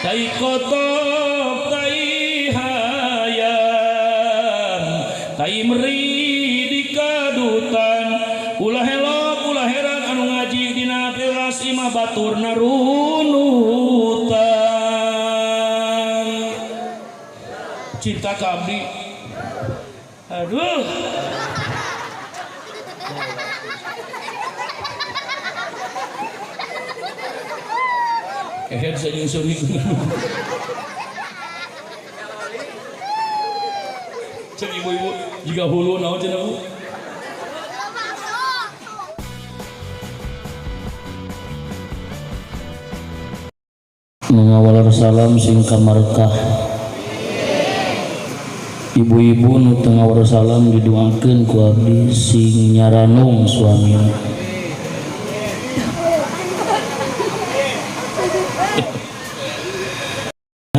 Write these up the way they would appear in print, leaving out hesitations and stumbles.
Tai kotok tai hayam tai meri di kadutan ulah helok ulah heran anu ngaji dina teras imah batur narunutan cinta ka abdi aduh. Kehed saya nyusuri. Cek ibu-ibu jika hulu naon cenah Bu. Mengawal salam sing kamarkah. Ibu-ibu nu teu ngawal salam didoakeun ku abdi sing nyaranung suamina.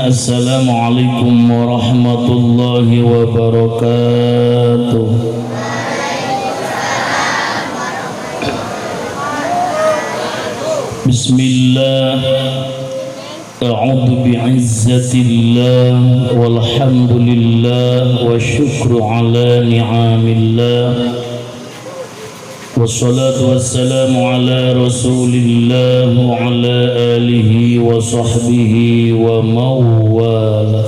Assalamualaikum warahmatullahi wabarakatuh. Bismillah. A'udzu bi'izzatillah walhamdulillah wa syukru ala ni'amillah. Wassalatu wassalamu ala rasulillah wa ala alihi wa sahbihi wa mawala.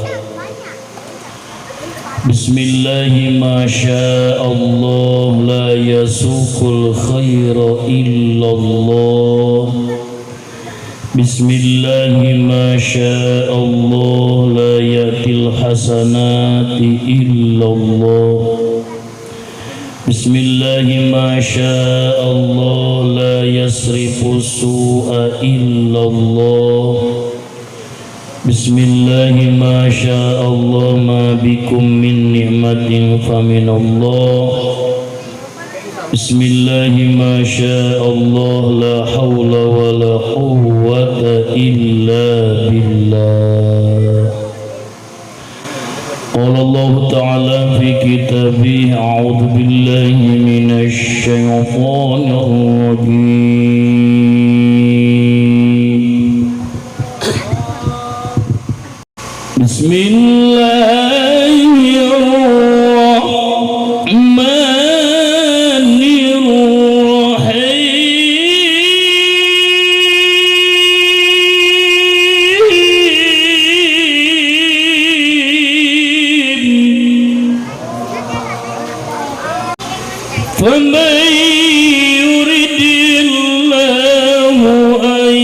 Bismillahi ma sya'allah la yasukul khaira illallah. Bismillahi ma sya'allah la yatil hasanati illallah. Bismillahi ma sya'allah la yasrifu su'a illallah. Bismillahi ma sya'allah ma bikum min ni'matin faminallah. Bismillahi ma sya'allah la hawla wa la quwwata illa billah. Qala Allah Ta'ala fi kitabih, a'udzu billahi minasy syaithanir rajim. Bismillahirrahmanirrahim. فمن يرد الله أن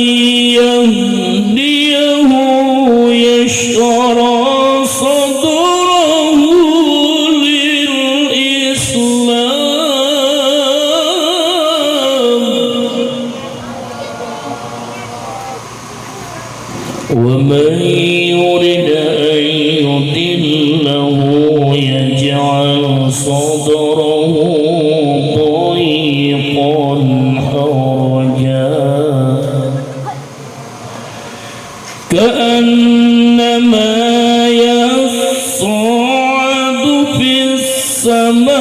يهديه يشرح صدره للإسلام ومن يرد أن يضله يجعل صدره ضيقا حرجا كأنما يصعد في السماء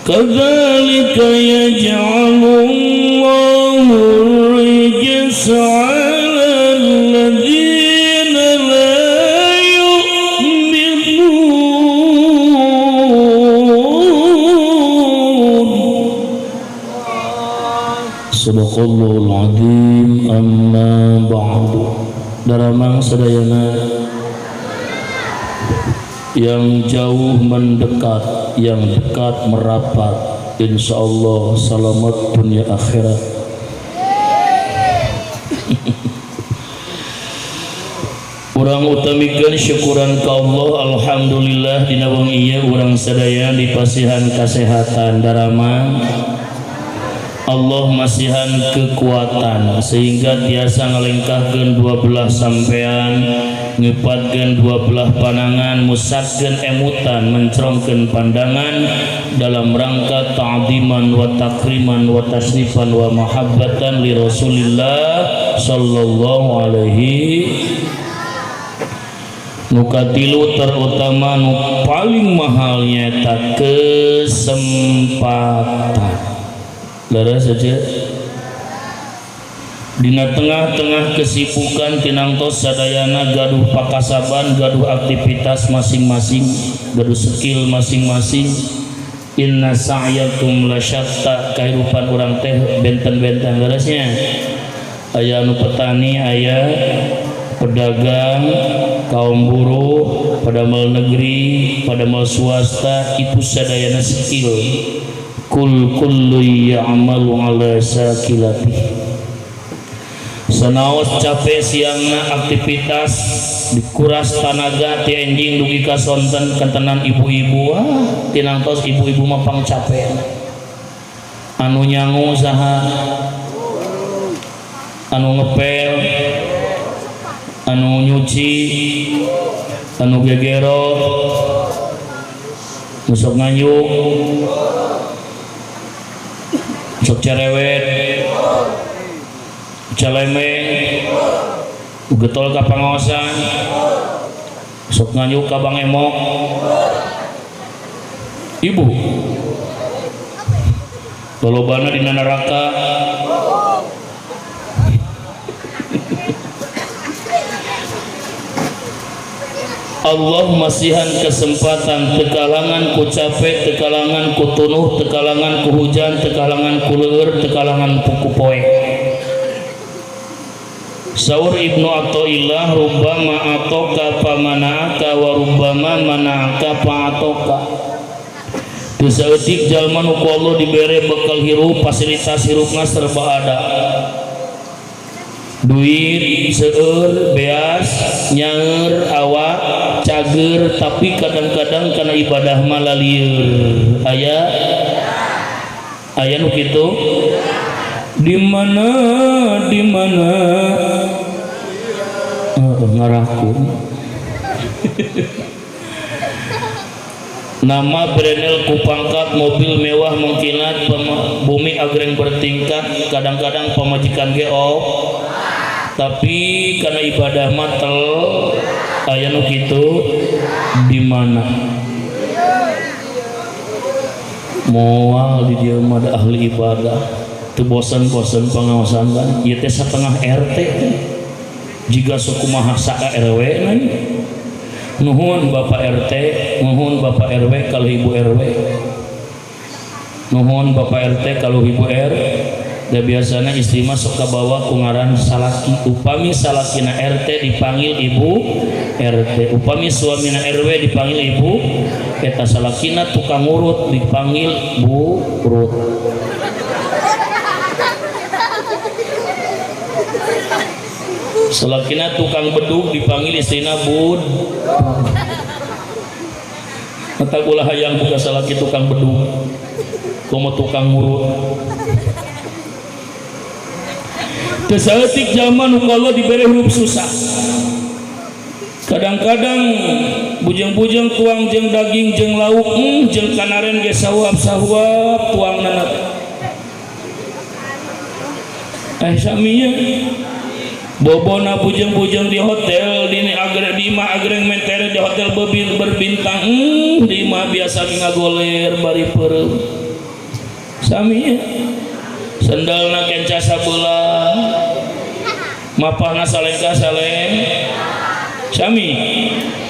كذلك يجعل الله الرجس على الذين لا يؤمنون. Sadaqallahul azim. Amma ba'du. Daramang sadayana yang jauh mendekat, yang dekat merapat, insyaallah selamat dunia akhirat. Urang utamikeun syukuran ka Allah, alhamdulillah dina wengi ieu urang sadaya dipasihan kasehatan daramang. Allah masihan kekuatan sehingga tiasa ngalengkahkeun dua belah sampean, ngepatkeun dua belah panangan, musatkeun emutan, mencerongkeun pandangan dalam rangka ta'ziman wa takriman wa tasrifan wa mahabbatan li Rasulillah sallallahu alaihi. Nu katilu terutama nu paling mahalnya tak kesempatan. Leres saja. Dina tengah-tengah kesibukan tinangtos sadayana gaduh pakasaban, gaduh aktivitas masing-masing, gaduh skill masing-masing. Inna sa'yakum lasyatta, kahirupan urang teh benten-benten leresnya. Aya anu petani, aya pedagang, kaum buruh, padamel negeri, padamel swasta, itu sadayana skill. Kul kullu ya'malu ala sakilatih. Sanaos capek siangna aktivitas dikuras tanaga ti enjing dugi ka sonten kentenan ibu-ibu, ah tinangtos ibu-ibu mah pang capek. Anu nyangu saha, anu ngepel, anu nyuci, anu gegero, nu sok nganyuk, sok cerewet, celemeng, getol ka pangaosan, sok nganyuk ka Bang Emok. Ibu lolobana dina neraka. Allah masihan kesempatan tekalangan ku capek, tekalangan ku tunuh, tekalangan ku hujan, tekalangan ku leur, tekalangan ku poek. Saur Ibnu Athaillah, rubbama atoka pamana'aka wa rubbama mana'aka fa'atoka. Teu saeutik jalma nu ku Allah dibere bekal hirup, fasilitas hirupna serba ada. Duit seueur, beas, nyaeur, awak, cager, tapi kadang-kadang kana ibadah mah lalieur. Aya aya nu kitu? Di mana di mana ngarahku. Nama Brenel ku pangkat, mobil mewah mengkilat, bumi agreng bertingkat, kadang-kadang pamajikan ge op, tapi karena ibadah matel aya nu kitu. Di mana moal di dieu mah ada ahli ibadah teu bosen-bosen pangaosan kan ieu teh satengah RT jiga sakumaha saka RW na. Nuhun Bapak RT, nuhun Bapak RW kalau Ibu RW, nuhun Bapak RT kalau Ibu R. Da biasana istri mah sok kabawa ku ngaran salaki. Upami salakina RT dipanggil Ibu RT, upami suamina RW dipanggil Ibu, eta salakina tukang urut dipanggil Bu Rut. Salakina tukang bedug dipanggil istrina Bud. Mata ulah hayang buka salaki tukang bedug, komo tukang ngurut. Teu saeutik jalma nu ku Allah dibere hirup susah. Kadang-kadang bujeng-bujeng tuang jeung daging jeung lauk, jeung kanaren ge sahuap-sahuap tuangnana teh. Saminya bobona bujeng-bujeng di hotel, di agreng, di imah agreng mentere di hotel berbintang, di imah biasa ngagoler bari peureum. Saminya sendalna kenca sabelah, mapahna salengkah saleng sami.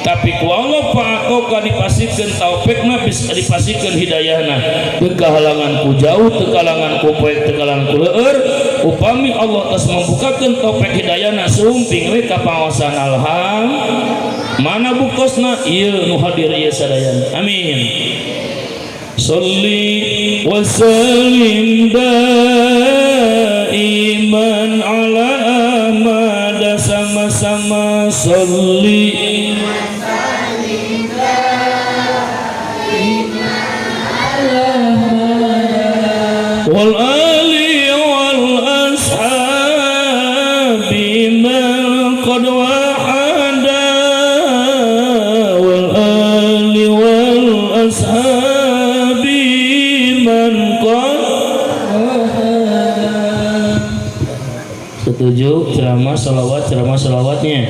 Tapi ku Allah fa'atoka dipasikeun taufikeuna, bisa dipasikeun hidayahna. Teu kahalangan ku jauh, teu kahalangan ku poek, teu kahalangan ku leur. Upami Allah tos membukakeun taufik hidayahna, sumping we ka pangaosan alham. Mana buktosna ieu nu hadir ieu sadayana. Amin. Sholli wa sallim daiman ala Ahmad, sama-sama sholli wa sallim daiman ala Ahmad wal ali wal ashabi man qad wahada, wal ali wal ashabi man qad wahada. Setuju ceramah salawat, ceramah salawatnya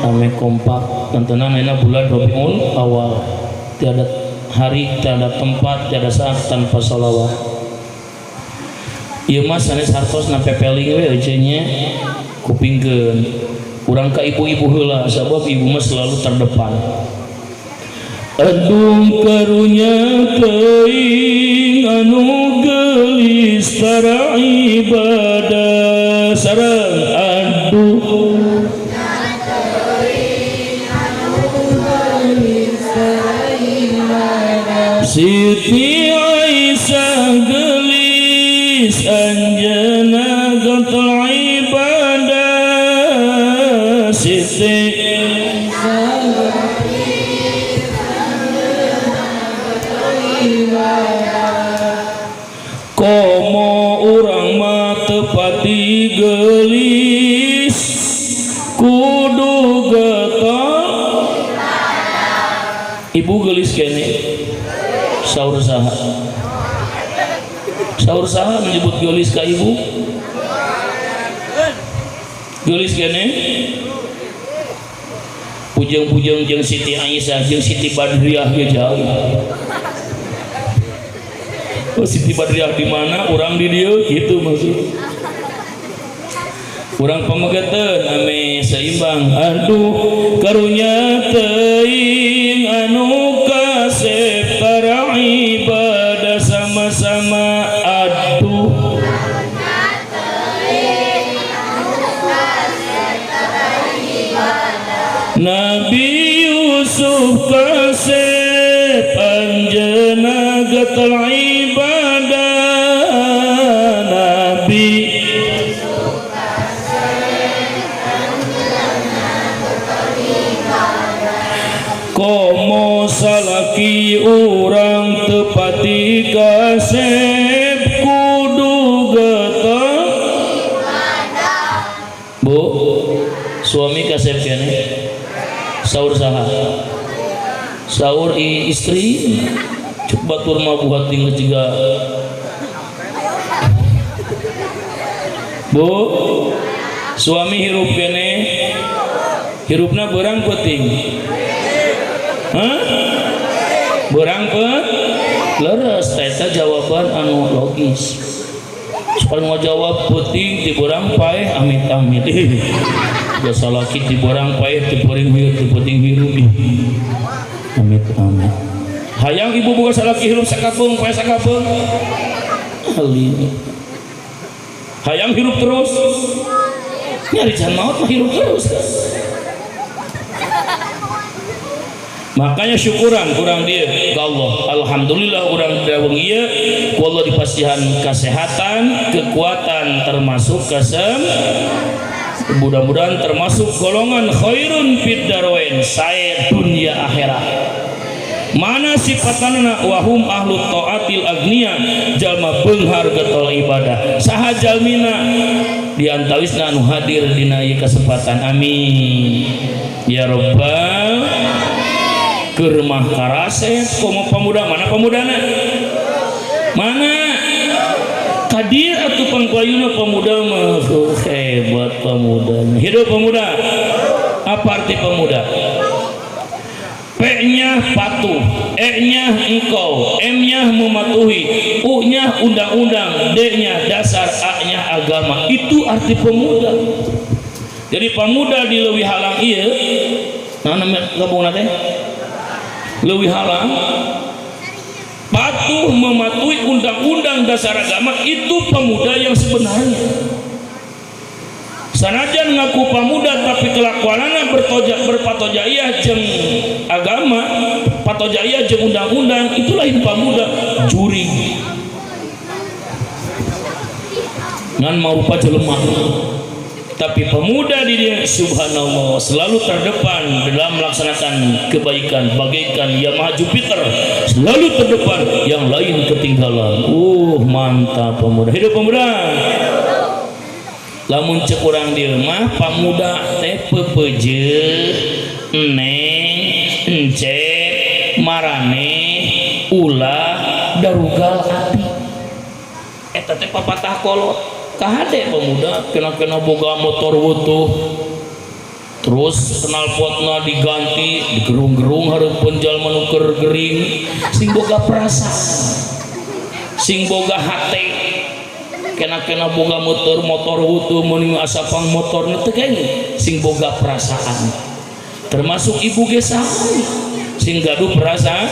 ame kompak. Tontonan ayeuna bulan Rabiul Awal, tiada hari, tiada tempat, tiada saat tanpa salawat. Ieu mah sanes hartos na pepeling we euceu nya kupingkeun. Urang ka ibu-ibu heula sabab ibu mah selalu terdepan. Aduh karunya teuing anu geulis tara ibadah sareng aduh Siti Aisyah gelis anjeunna getol ibadah Siti komo urang mah teu pati geulis kudu getol ibu geulis kene saur saha saur saha menyebut geulis ka ibu geulis kene pujeng-pujeng jeung Siti Aisyah jeung Siti Badriah ge jauh. Oh, Siti Badriah di mana? Urang di dieu gitu maksud. Urang pamegeteun ame seimbang. Aduh karunya teuing anu kasep para ibadah sama-sama aduh Nabi Yusuf kasep anjeunna getol ibadah Nabi komo salaki urang teu pati kasep kudu getol Bu suami kasep keneh saur saha saur istri cek batur mah buat tinggal juga Bu suami hirup kene hirupna berang peuting hah berang leres eta jawaban anu logis soal ngajawab peuting ti berang paeh amit-amit jasa laki ti berang paeh ti peuring hirup ti peuting hirup amit amit hayang ibu boga salaki hirup sakapeung paeh sakapeung ahli hayang hirup terus nyari can maot mah hirup terus. Makanya syukuran kurang dia ke Allah. Alhamdulillah urang daweng ieu ku Allah dipasihan kesehatan, kekuatan termasuk kasem. Mudah-mudahan termasuk golongan khairun fid darain, sae dunia akhirat. Mana sifatanna wahum ahlu taatil agnia jalma beunghar getol ibadah. Saha jalmina di antawisna anu hadir dina ieu kesempatan. Amin. Ya rabbal keur mah karasep komo pemuda mana pemudana mana kadir atuh pangpayuna pemuda mah hebat pemuda hidup pemuda apa arti pemuda P-nya patuh, E-nya engkau, M-nya mematuhi, U-nya undang-undang, D-nya dasar, A-nya agama. Itu arti pemuda. Jadi pemuda di leuwih halang ieu naon gabungna teh leuwih halang patuh mematuhi undang-undang dasar agama itu pemuda yang sebenarnya. Sanajan ngaku pemuda tapi kelakuanana berpatojaiah jeung agama, patojaiah jeung undang-undang itu lain pemuda, jurig. Ngan marupa jelema. Tapi pemuda di dia subhanallah selalu terdepan dalam melaksanakan kebaikan bagaikan Yamaha Jupiter selalu terdepan yang lain ketinggalan. Mantap pemuda. Hidup pemuda. Lamun cek urang di mah pemuda teh pepeje neng encep marane ulah darugal ati eta teh papatah kolot. Kahade pemuda kena-kena boga motor wutuh terus knalpotna diganti digerung-gerung hareupeun jalma nu keur gering sing boga perasaan sing boga hate Kena-kena boga motor, motor hutu mun asa pang motor teu kenging sing boga perasaan. Termasuk ibu ge sami sing gaduh perasaan.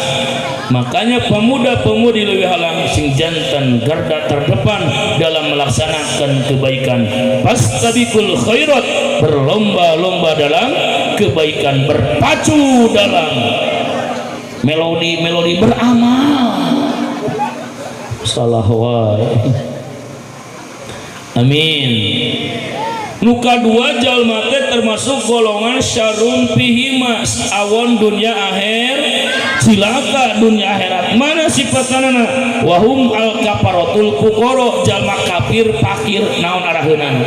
Makanya pemuda-pemudi Leuwi Halang sing jantan garda terdepan dalam melaksanakan kebaikan. Fastabiqul khairat, berlomba-lomba dalam kebaikan, berpacu dalam melodi-melodi beramal. Salah wae. Amin. Nu kadua, jalma teh termasuk golongan syarun fihima, awon dunia akhir, cilaka dunia akhirat. Mana sifatanana? Wahum al kafarotul fuqoro, jalma kafir fakir. Naon araheunana?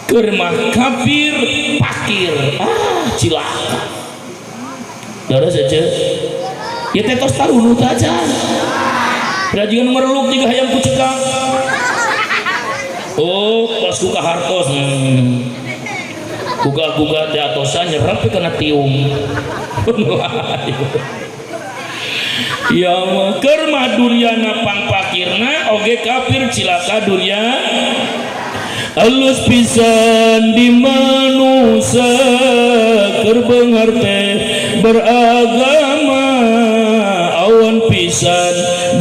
Keur mah kafir fakir, ah, cilaka. Darah saja ya teh tos tarunut aja. Rajian mereluk juga hayang ku cekak. Oh, pas ku kahartos. Gugah-gugah teh atosan nyerap kana tiung. Ya Allah, keur mah dunyana pangpakirna oge kafir, cilaka dunya. Alus pisan di manusia keur beunghar teh beragama, awan pisan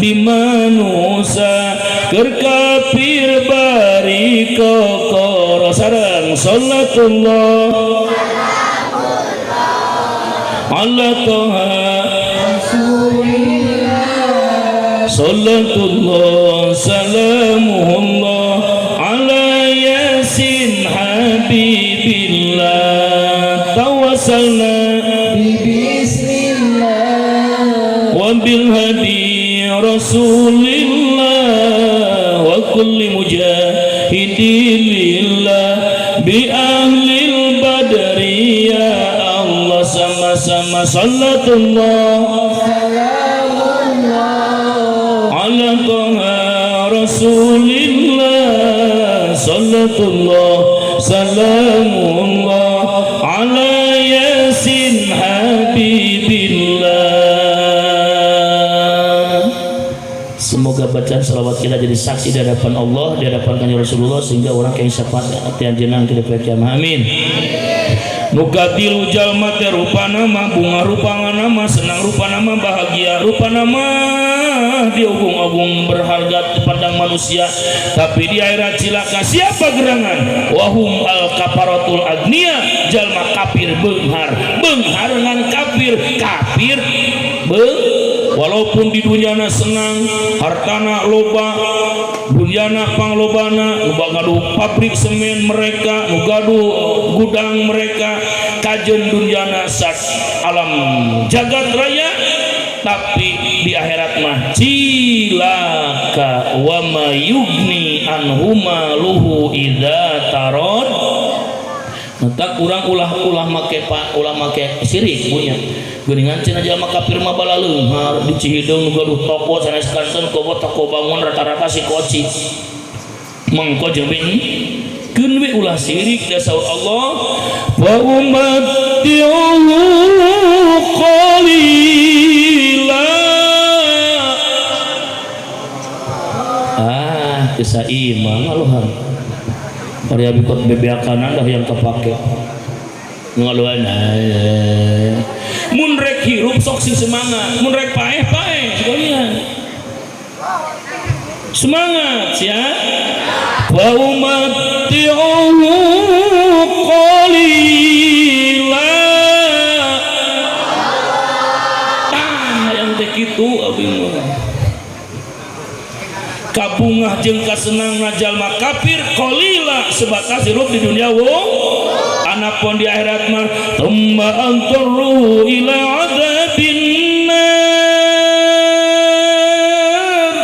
di manusia keur kafir bari kokoro. Sareng salatullah ala toha, salatullah salamuhullah ala yasin habibillah, tawassalna Bismillah wa bil hadi rasulillah wa kulli mujahidin lillah bi ahlil badri. Ya Allah, sama-sama salatullah salamullah ala toha rasulillah, salatullah salamullah ala yasin habibillah. Semoga bacaan salawat kita jadi saksi di hadapan Allah, di hadapan Kanjeng Rasulullah, sehingga orang yang syafaat tiang jenang ke kiamat. Amin. Nu katilu, jalma teh rupana mah bungah, rupana mah senang, rupana mah bahagia, rupana mah diagung-agung, berharga dipandang manusia, tapi di akhirat cilaka. Siapa gerangan? Wahum al kafaratul agnia, jalma kafir beunghar, beunghar ngan kafir, kafir beung. Walaupun di dunyana senang, hartana loba, dunyana panglobana, nu gaduh pabrik semen mereka, nu gaduh gudang mereka, kajen dunyana sat alam jagat raya, tapi di akhirat mah cilaka. Wa ma yugni anhuma luhu idza tarad. Mata kurang ulah-ulah make pak, ulah make sirik punya geuningan. Cenah jalma kafir mah balaleunghar di Cihideung nu gaduh toko sanes kanten kobo toko bangun rata-rata si koci mangko jeung keun we. Ulah sirik da saur Allah wa umatti'uhu qalila. Ah, teu saimah ngaluhan. Karya bikot bebeakanan dah yang kepake ngaluhan. Mun rek hirup sok sing semangat, mun rek paeh paeh sekalian semangat ya. Wa umatti'uhu qalila. Tah, yang teh kitu abi mah kabungah jeung kasenang jalma kafir qalila, sebatas hirup di dunia wong. Anapun di akhirat mah thumma anturru ila adzabin nar.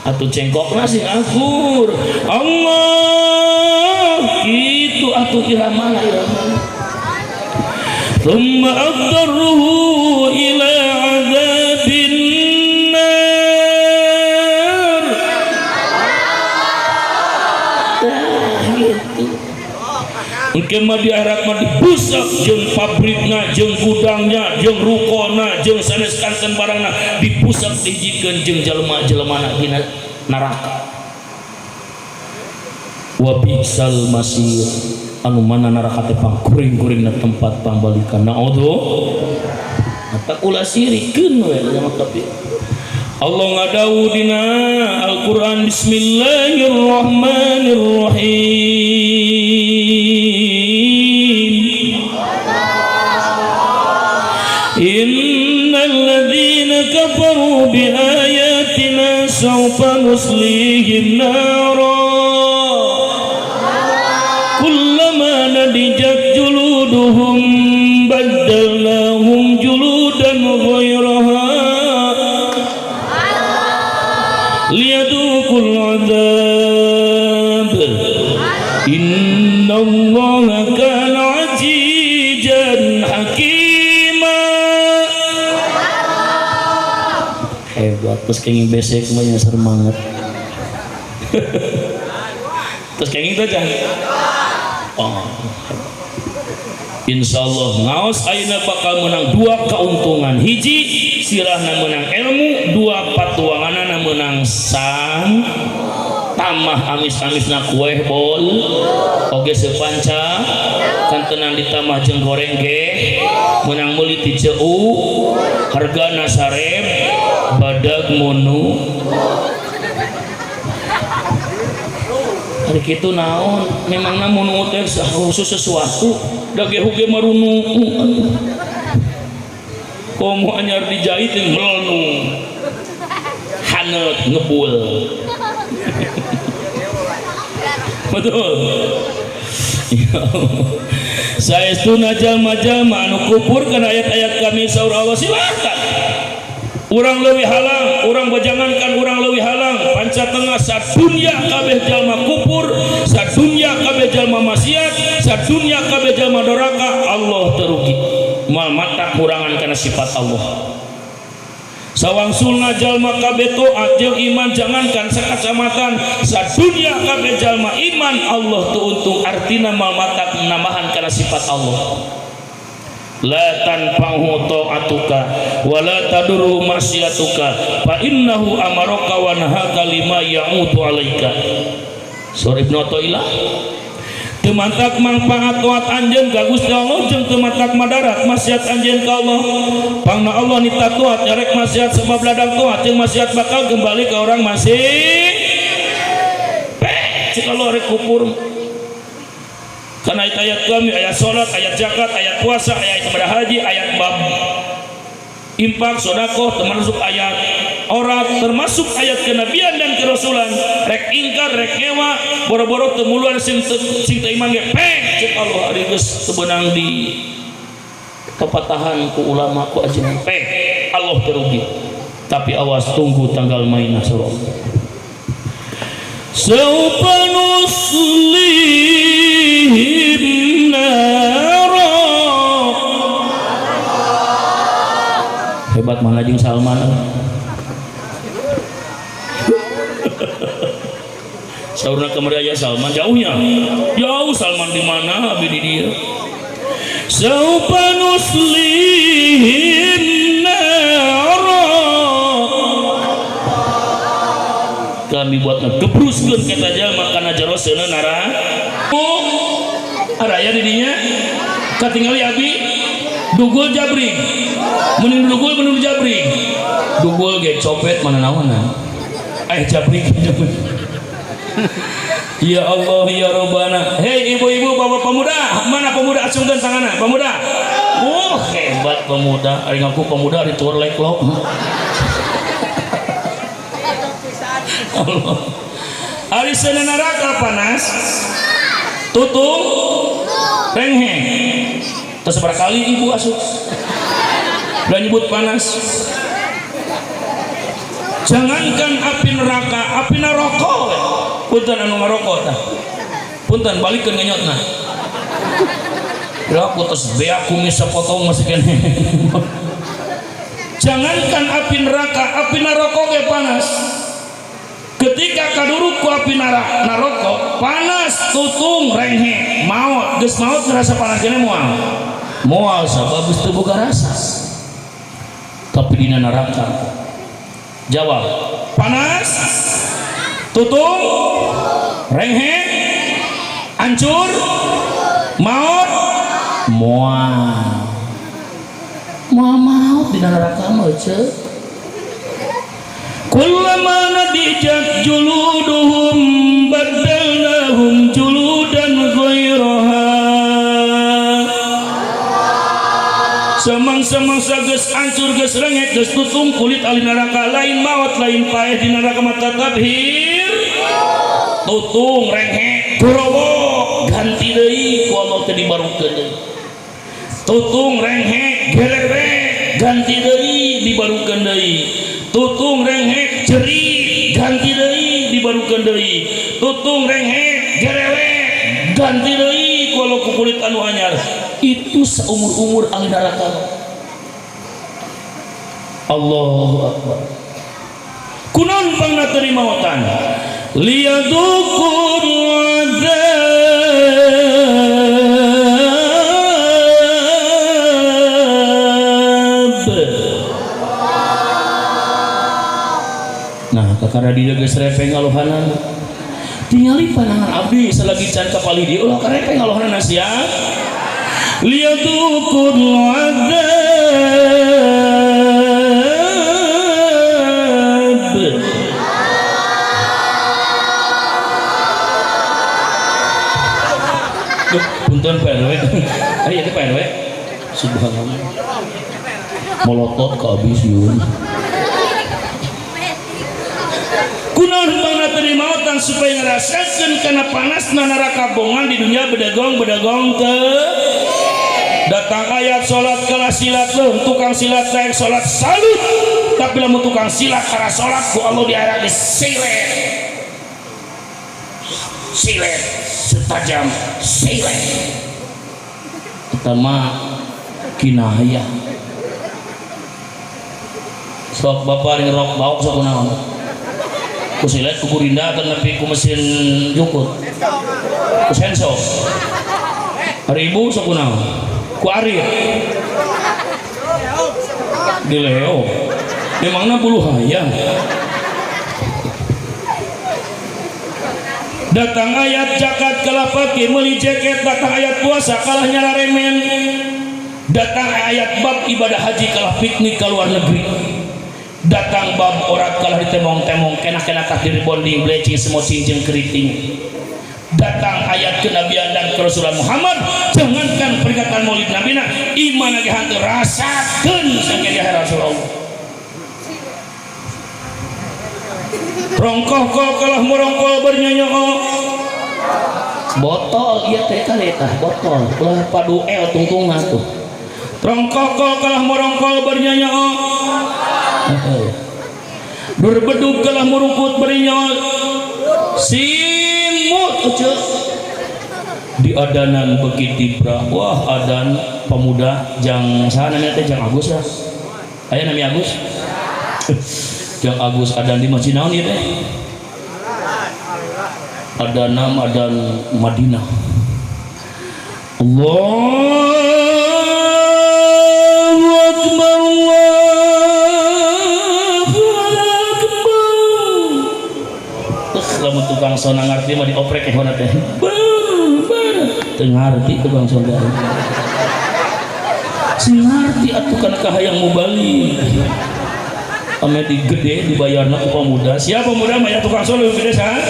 Atuh cengkokna sing akur Allah kitu atuh iramana iramana. Thumma adarruhu ila adzabin nar. Tah gitu. Engke mah di akhirat mah dibusak jeung pabrikna, jeung gudangnya, jeung rukona, jeung sanes kanten barangna dibusak dihijikeun jeung jelema-jelemana dina neraka. Wa bi'sal masir, anu mana neraka teh pangkuring-kuringna tempat pambalikan. Naudzu. Mata ulah sirikeun we jalma kafir. Allah ngadawuh dina Al-Qur'an, bismillahirrahmanirrahim. Innal ladzina kafaru bi ayatina sawfa nuslihim nara kullama nadijat juluduhum baddalnahum juludan ghairaha liyadukul azab innallaha kana azizan hakima. Hebat, terus kenging besek mah nya serem banget. Terus kenging teh can. Oh. Insyaallah ngaos ayeuna bakal menang dua keuntungan. Hiji, sirahna menang ilmu, dua patuanganna menang sang tamah amis-amisna kue bol oge sepanca kantenan ditambah jeung goreng ge menang meuli ti ceu hargana sareb badag munu. Hari kitu naon memangna munu teh khusus sesuatu da gehu ge marunu komo anyar dijahit jeung melnu haneut ngebul. Betul. Saestuna jalma-jalma anu kufur kana ayat-ayat kami saur Allah silakan. Urang leuwih halang, urang bajangankan urang leuwih halang, panca tengah sadunya kabeh jalma kufur, sadunya kabeh jalma maksiat, sadunya kabeh jalma doraka, Allah terugi. Moal mata kurangan kana sifat Allah. Sawangsulna jalma kabeh taat jeung iman jangankan sakacamatan sadunya kabeh jalma iman Allah teu untung artina moal mata nambahan kana sifat Allah. La tanfa'u ta'atuka wa la tadurru maksiatuka fa innahu amaraka wa nahaka lima ya'udu alaika. Surah Ibnu Athaillah. Teu mantak mangpaat taat anjeun ka Gusti Allah jeung teu mantak madarat maksiat anjeun ka Allah. Pangna Allah nita taat nyarek maksiat sebab ladang taat jeung maksiat bakal kembali ke orang masing. Pek cik Allah rek kufur. Karena ayat kami, ayat sholat, ayat zakat, ayat puasa, ayat ibadah haji, ayat bab infak, sodakoh, termasuk ayat aurat, termasuk ayat kenabian dan kerasulan. Rek ingkar, rek ngewa, boro-boro temuluan sing teu iman ge pek cek Allah ari geus teu beunang di kepatahan ku ulama ku ajengan pek Allah terugi. Tapi awas tunggu tanggal mainah surah. Saufa nuslihim nara. Hebat mana jeung Salman. Saurna kamari aya Salman jauhnya. Jauh Salman di mana abi di dieu. Saufa nuslihim nara. Kami buat ngegebruskeun ka jalma kana jero seuneu nara. Oh, araya di dinya katingali abi dugul jabrig. Mending dugul mending jabrig. Dugul ge copet mana naonan. Jabrig. Ya Allah ya Robbana. Hei ibu-ibu bapak pemuda, mana pemuda acungkeun tanganna pemuda. Oh hebat pemuda, ari ngaku pemuda ari tur leklok. Allah. Ari seuneu neraka panas. Tutung rengheng. Terus berapa kali ibu asup? Udah nyebut panas. Jangankan api neraka, api neraka. Punten anu ngarokok tah. Punten balikeun ngenyotna. Geura aku tos beak kumis sapotong masih keneh. Jangankan api neraka, api neraka ge panas. Ketika kaduruk ku api api naroko panas tutung renghe maot, geus maot ngerasa panas kene moal moal sabab geus teu boga rasa. Tapi dina neraka jawab panas tutung renghe hancur maot moal moal maot dina neraka mah ceu. Kullama nadijat juluduhum badalnahum juludan ghairaha. Semang-semangsa geus hancur geus rengek geus tutung kulit ahli neraka lain maot lain paeh di neraka mah tetap hir tutung rengek gorowo ganti deui ku Allah teh dibarukeun deui. Tutung rengek gerere ganti deui dibarukeun deui. Tutung rengek jeri ganti deui dibarukeun deui. Tutung rengek gerewe ganti deui ku Allah ku kulit anu anyar. Itu seumur-umur ahli neraka. Allahu akbar. Kunaon pangna teu dimaotan? Liyadzuqul adzab. Nah, kakara di geus repeng ngalohanan. Tingali panangan abdi selagi can ka palih dieu ulah karepeng ngalohanan sia. Liyadzuqul adzab. Duh, punten Pak RW. Ari ieu Pak RW. Subhanallah. Molotot ka abis yun. Kunaon pangna teu dimaotan supaya ngarasakeun kana panasna neraka bongan di dunia bedegong-bedegong teu. Datang ayat salat kalah silat leuh tukang silat naik salat salut, tapi lamun tukang silat kana salat ku Allah di akhirat disilet silet setajam silet. Eta mah kinayah. Sok bapak ngerok baok sok kunaon ku silet ku kurinda atau nepi ku mesin jukut ku senso. Hari ibu sok kunaon ku arit di leo memangna bulu hayang. Datang ayat zakat kalah pake meuli jaket, datang ayat puasa kalah nyararemen, datang ayat bab ibadah haji kalah piknik ke luar negeri, datang bab orat kalah ditemong-temong kena-kena takdir bonding bleaching semua cincin keriting. Datang ayat kenabian dan kerasulan Muhammad, jangankan peringatan Maulid Nabi na iman lagi hantu rasakeun sampai di akhirat Rasulullah. Rongkoh kok kalah merongkol bernyonyoo botol ieu teh kali tah botol ulah padu el tungtungan tuh. Rongkoh kok kalah merongkol bernyonyoo dur bedug kalah merungkut berinyol simut uce di adanan beki tibra. Wah adan pemuda jang saha namanya teh jang Agus lah. Aya nami Agus? Jang Agus adan di masjid naon ieu teh? Adanam adan Madinah. Allahu akbar Allahu akbar. Lamun tukang sona ngarti mah dioprek ehona teh. Bar teu ngarti tukang sona. Sing ngarti atuh kana kahayang mubalik. Ame di gede dibayarna ku pemuda. Siapa pemuda mah ya tukang son leuwih gede saha?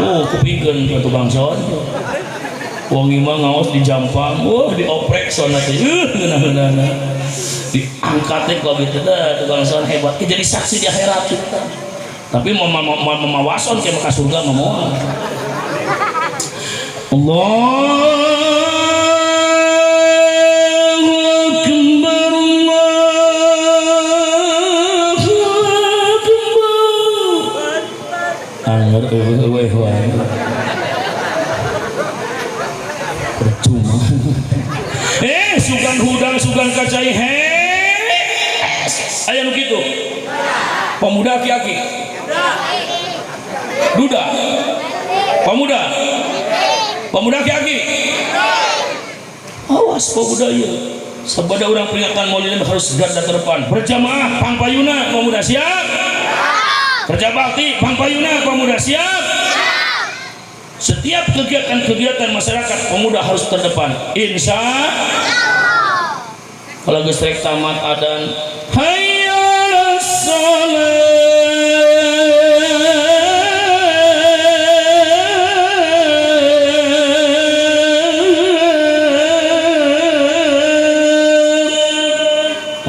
Oh, kupikeun ka tukang son. Wong imah ngaos di jampang, wah dioprek sona teh. Ngeunah-ngeunahna. Diangkat teh ku abdi teh tukang son hebat. Jadi saksi di akhirat kita. Tapi mau memawason ke maka surga mau moal. Allahu akbar Allahu akbar. Angger eueuh wae. Percuma. Sugan hudang sugan kacai he. Aya nu kitu. Pemuda aki-aki. Duda. Pemuda aki-aki. Awas pemuda ieu. Sabada urang peringatan Maulid Nabi harus garda terdepan. Berjamaah pangpayuna pemuda siap? Kerja bakti pangpayuna pemuda siap? Setiap kegiatan-kegiatan masyarakat pemuda harus terdepan. Insya Allah. Kalau geus rek tamat adan, hayya 'alas shalah.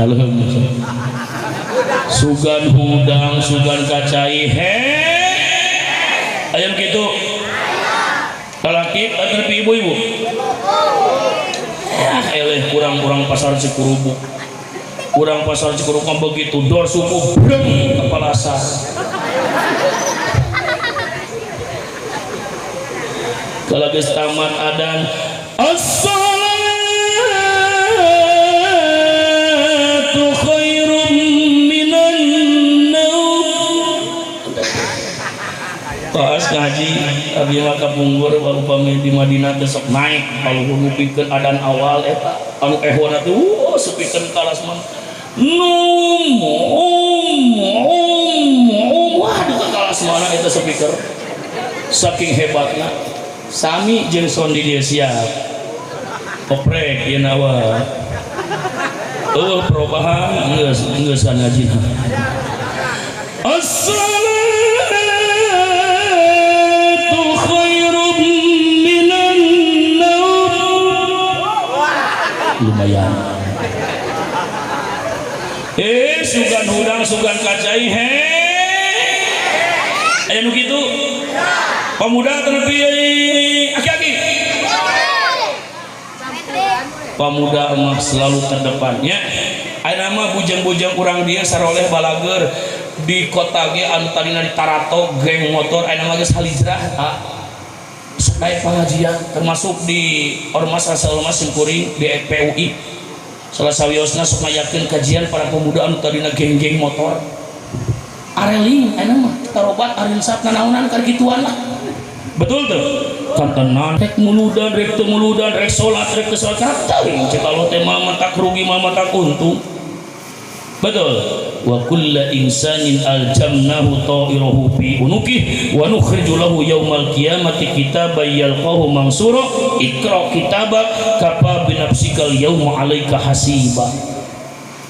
Alhamdulillah. Sugan hudang, sugan kacai, he. Ayam gitu. Lalaki atau ibu-ibu? Ya, eleh kurang-kurang pasar Cikurubuk. Kurang pasar Cikurubuk mah begitu dor subuh breng kepala sar. Kalau geus tamat adan, as-salatu khairum minan naum. Pas ngaji abi mah kapungkur upami di Madinah teh sok naik kalau ngupikeun adan awal eta anu ehwana teh sepikeun kalas mah num um um um wah di kalas mana eta speaker saking hebatna sami jeung sound di dieu siap oprek ieu na wa eueuh perubahan geus geus ngajina. As-salatu khairum minan naum. Lumayan. Sugan hudang sugan kacai he. Aya nu kitu? Pemuda tepi aki-aki. Pemuda mah selalu terdepan ya. Ayeuna mah bujang-bujang urang dieu saroleh balager di kota ge anu tadina di Tarato geng motor ayeuna mah geus halijrah ah. Sok aya pengajian termasuk di ormas asal ormas simkuring di PUI. Salah sawiosna sok ngayakeun kajian para pemuda anu tadina geng-geng motor. Areling ayeuna mah tarobat arinsap nanaonan kar kituan lah. Betul tuh? Kantenan rek muludan rek teu muludan rek salat rek teu salat teuing cek Allah teh mah tak rugi mah tak untung. Betul. Wa kulla insanin aljamnahu ta'irahu fi unuki wa nukhriju lahu yaumal qiyamati kitaban yalqahu mansura iqra kitabak kafa bi nafsikal yauma 'alaika hasiba.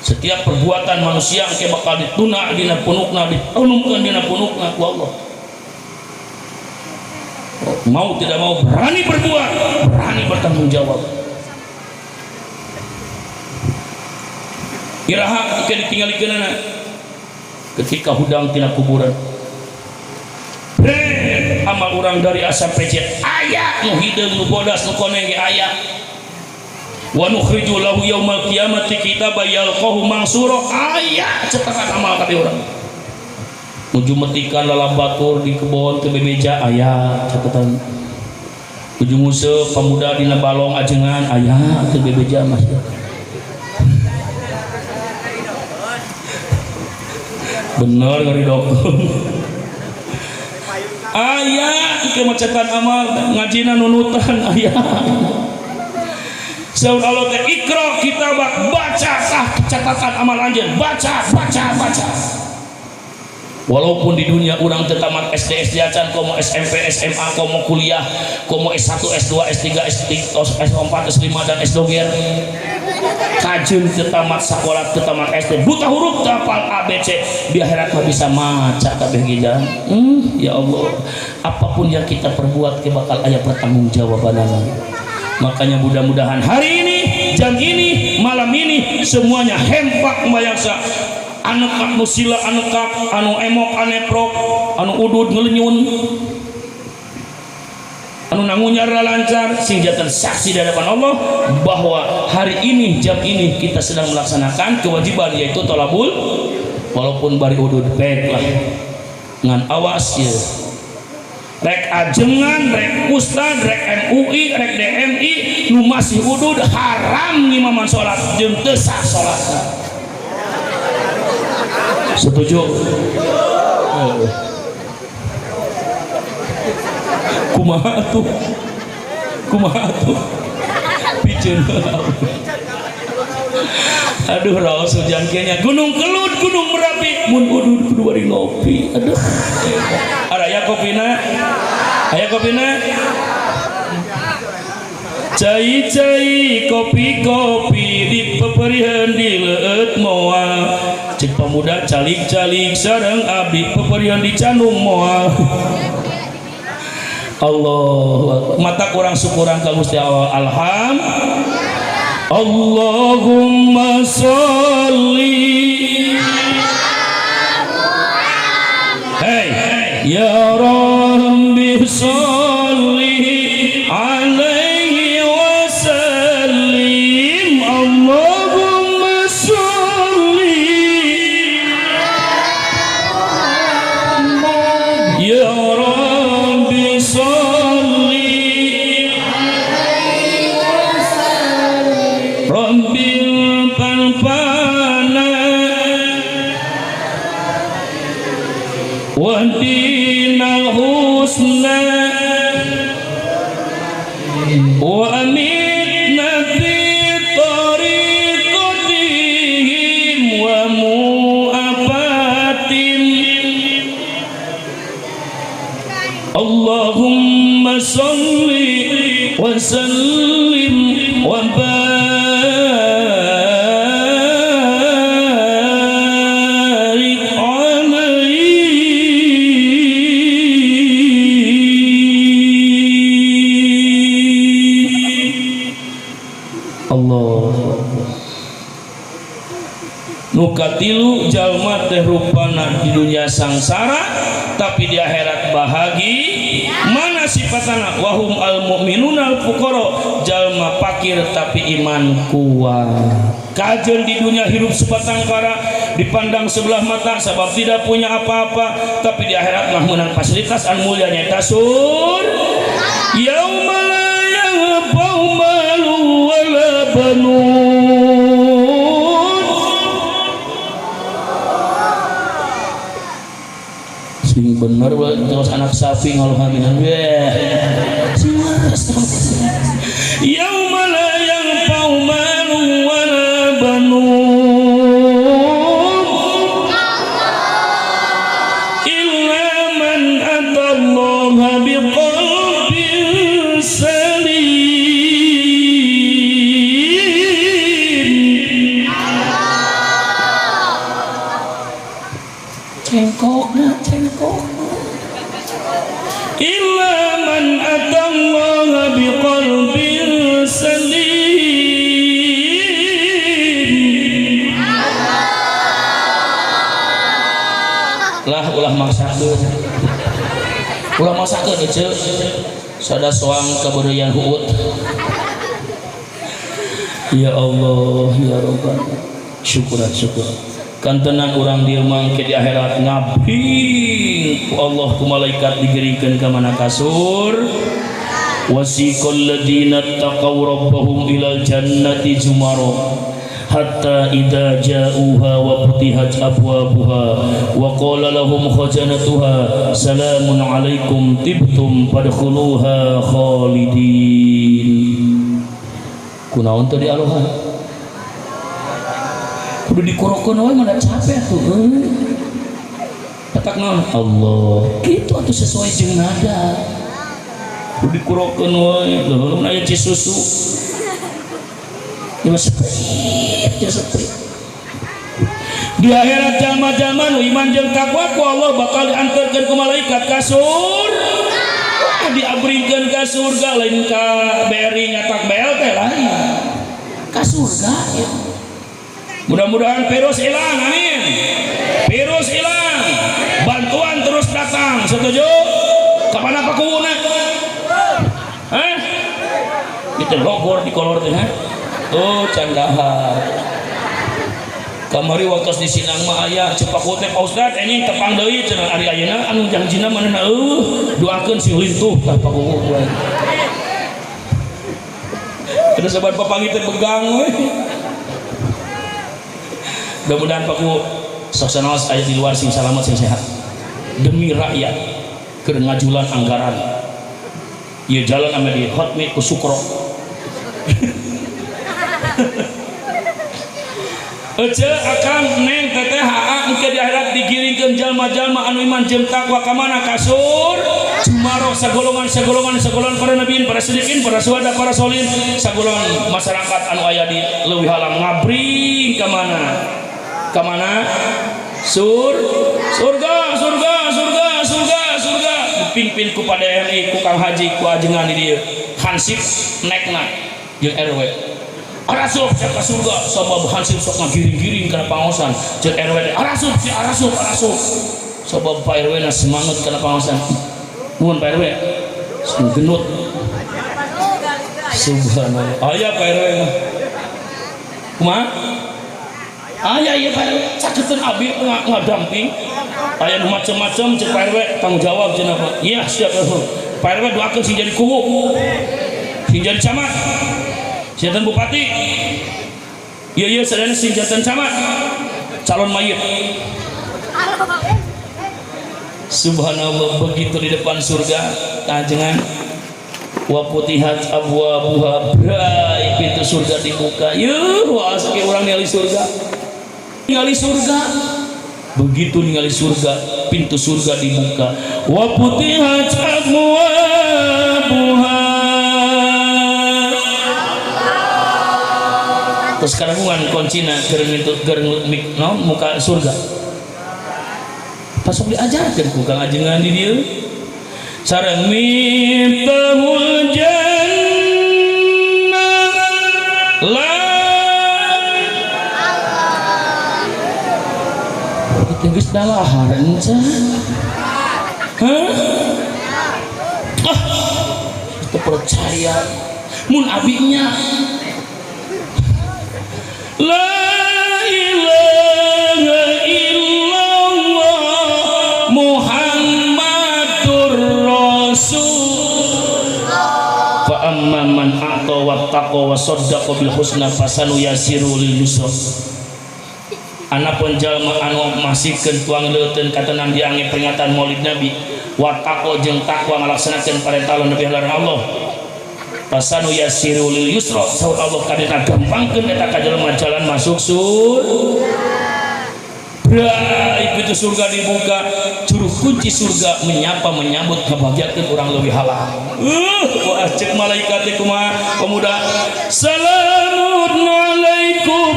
Setiap perbuatan manusia engke bakal dituna dina punukna ditunungkeun dina punukna ku Allah. Mau tidak mau berani berbuat, berani bertanggung jawab. Iraha ketika ditinggalikeunana ketika hudang tina kuburan. Bre, amal urang dari A sampai Z aya nu hideung nu bodas nu koneng ge aya. Wa nukhriju lahu yaumal qiyamati kitaban yalqahu mansura aya cetakan amal kabeh urang. Nuju metikan lalabatur di kebon teu bebeja aya catatan. Nuju nguseup pamuda dina balong ajengan aya teu bebeja mas. Bener ngaridokeun. Aya kemacetan amal ngajina nunutan aya. Saur Allah teh iqra kitabak, baca tah catatan amal anjeun, baca baca baca. Walaupun di dunia urang teu tamat SD SD acan komo SMP SMA komo kuliah komo S1 S2 S3 S4 S5 dan S doger kajeun teu tamat sakola teu tamat SD buta huruf teu hafal A B C di akhirat mah bisa maca kabeh ge jalan. Ya Allah, apapun yang kita perbuat ke bakal aya pertanggungjawabanana. Makanya mudah-mudahan hari ini, jam ini, malam ini semuanya hempak mbayangsa anekak nu sila anekak anu emok aneprok anu udud ngelenyun anu nangunyar lancar sing janten saksi di hadapan Allah bahwa hari ini jam ini kita sedang melaksanakan kewajiban yaitu tolabul walaupun bari udud baik lah ngan awas ya rek ajengan rek ustad rek MUI rek DMI nu masih udud haram ngimaman salat jeung teu sah salatna. Setuju? Kumaha tuh? Kumaha tuh? Piceun. Aduh raos hujan kayaknya Gunung Kelud, Gunung Merapi, mun udud kudu bari ngopi. Aduh. Araya kopina? Aya kopina? Cai-cai kopi-kopi di peperihan di leueut moal. Cek pemuda calik-calik sareng abdi peperihan di candung moal. Allah mata kurang syukuran ka Gusti Allah. Alham Allahumma sholli hey ya Rabbi sholli alaihi wa sallim. Allahumma sholli ya Rabbi sholli alaihi wa sallim. Rabbil panpana wa dinal husna wa amitna fi tariqatihim wa mu'afatin. Allahumma salli wa sallim wa barik alaihi. Allah nu katilu jalma teh rupana di dunia sangsara tapi di akhirat bahagi. Mana sifatana? Wahum al mu'minuna al fuqara, jalma pakir tapi iman kuat. Kajen di dunia hidup sebatang kara, dipandang sebelah mata sebab tidak punya apa-apa, tapi di akhirat mah menang fasilitas an mulia nyaeta sur. Yauma la yanfa'u malun wala banun. Sing bener terus anak sapi ngaluhaminan weh. Sing waras. Yauma la yanfa'u malun wala banun illa man atallaha biqalbin salim. Cengkokna cengkok. Illa man atallaha biqalbin salim. Lah ulah maksakeun. Ulah maksakeun ece. Sada soang kabeureuyan huut. Ya Allah ya Rabbana. Syukuran syukur. Kantenan urang dieu mangke di akhirat ngabing ku Allah ku malaikat digeringkeun ka mana kasur. Wasiqal ladina taqaw rabbahum ilal jannati zumara hatta idza ja'uha wa futihat abwabuha wa qala lahum khazanatuha salamun alaikum tibtum fadkhuluha khalidin. Kunaon teu dialohan? Kudu dikurokeun we mah capek tuh. Petak naon? Allah. Kitu atuh sesuai jeung nada. Kudu dikurokeun we, leuh mun aya cisusu. Ya seprit, ya seprit. Di akhirat jalma-jalma nu iman jeung takwa ku Allah bakal diantarkeun ku malaikat ka surga. Diabringkeun ka surga lain ka BRI nyatak BLT lain. Ka surga ya. Mudah-mudahan virus hilang, amin. Virus hilang, bantuan terus datang, setuju? Kapan apa kuuna? Hah? Itu logor di kolor teh, oh candahar. Kamari waktu di Sinang mah aya cepak teh Pak Ustad anjing tepang deui cenah ari ayeuna anu jangjina manehna eueuh doakeun si lintuh tah Pak Kuwu. Terus saban papanggih teh begang we. Mudah-mudahan Pak Kuwu saksana aya di luar sing salamat sing sehat demi rakyat keur ngajulan anggaran. Ieu jalan ame di hotmi ku Sukro. Ece akang neng teteh aa engke di akhirat digiringkeun jalma-jalma anu iman jeung takwa ka mana kasur Jumaro sagolongan sagolongan sagolongan para nabiin, para sidikin, para suhada, para solihin, sagolongan masyarakat anu aya di leuwih halang ngabring ka mana? Ka mana? Surga, surga, surga, surga, surga. Dipimpin ku Pak DMI, ku Kang Haji, ku ajengan di dieu. Hansip nekna jeung RW. Arasup sia ka surga, sabab hansip sok ngagiring-giring kana pangaosan. Jeung RW teh arasup sia arasup arasup. Sabab Pak RW na semangat kana pangaosan. Nuhun Pak RW. Sing genut. Subhanallah. Aya Pak RW mah. Kumaha? Aya ieu Pak RW, caketeun abi ngadamping. Aya nu macem-macem cek Pak RW tanggung jawab cenah Pak. Iya siap Pak RW doakeun sing jadi kuwu. Sing jadi camat. Jantan bupati. Iya iya sadayana sing jantan camat. Calon mayit. Subhanallah, begitu di depan surga kajengan wa putihat abwabuha, bray pintu surga dibuka. Yuh, wah asik urang ningali surga. Ningali surga. Begitu ningali surga, pintu surga dibuka. Wa putihat abwabuha. Terus karangungan kuncina keur itu keur no, muka surga. Pasok diajarkeun ku Kang Ajengan di dieu. Sareng miftahul jannah la itu geus dalahar encan. Hah? Ah, itu percaya mun abinya la ilaha illallah Muhammadur Rasul. Fa amma man a'ta wattaqa wa saddaqa bil husna fasanu yasiru lil yusra. Anapun jalma anu masihkeun tuang leuteun katenang diange peringatan Maulid Nabi, wattaqo jeung takwa ngalaksanakeun parentah Allah Nabi larangan Allah, fasanu yasiru lil yusra, saur Allah kadina gampangkeun eta ka jelema jalan masuk surga. Bray, pintu surga dibuka, juru kunci surga menyapa menyambut kebahagiaan orang lebih halal. Wah cek malaikat teh kumaha pemuda. Salamun alaikum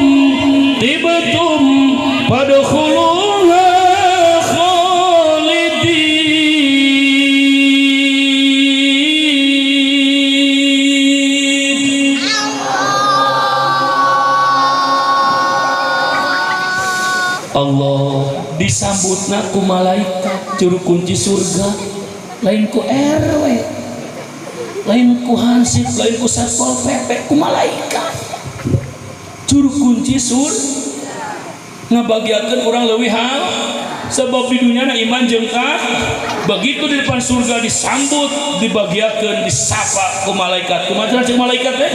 tibtum fadkhuluha khalidin. Allah disambutna ku malaikat juru kunci surga, lain ku RW, lain ku hansip, lain ku satpol PP, ku malaikat juru kunci surga ngabagiakeun urang leuwih hal. Sebab di dunia na iman jeung begitu di depan surga disambut, dibagiakeun, disapa ku malaikat. Kumaha cek malaikat teh?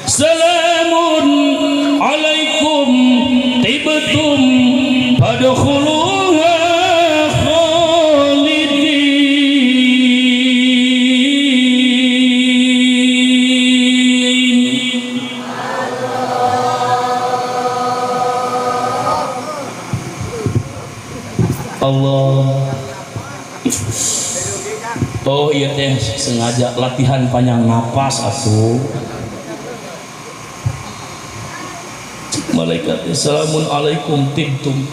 Salamun alaikum tibtum fadkhuluha khalidin. Allah. Oh iya teh sengaja latihan panjang napas atuh. Malaikat assalamun alaikum tibtum.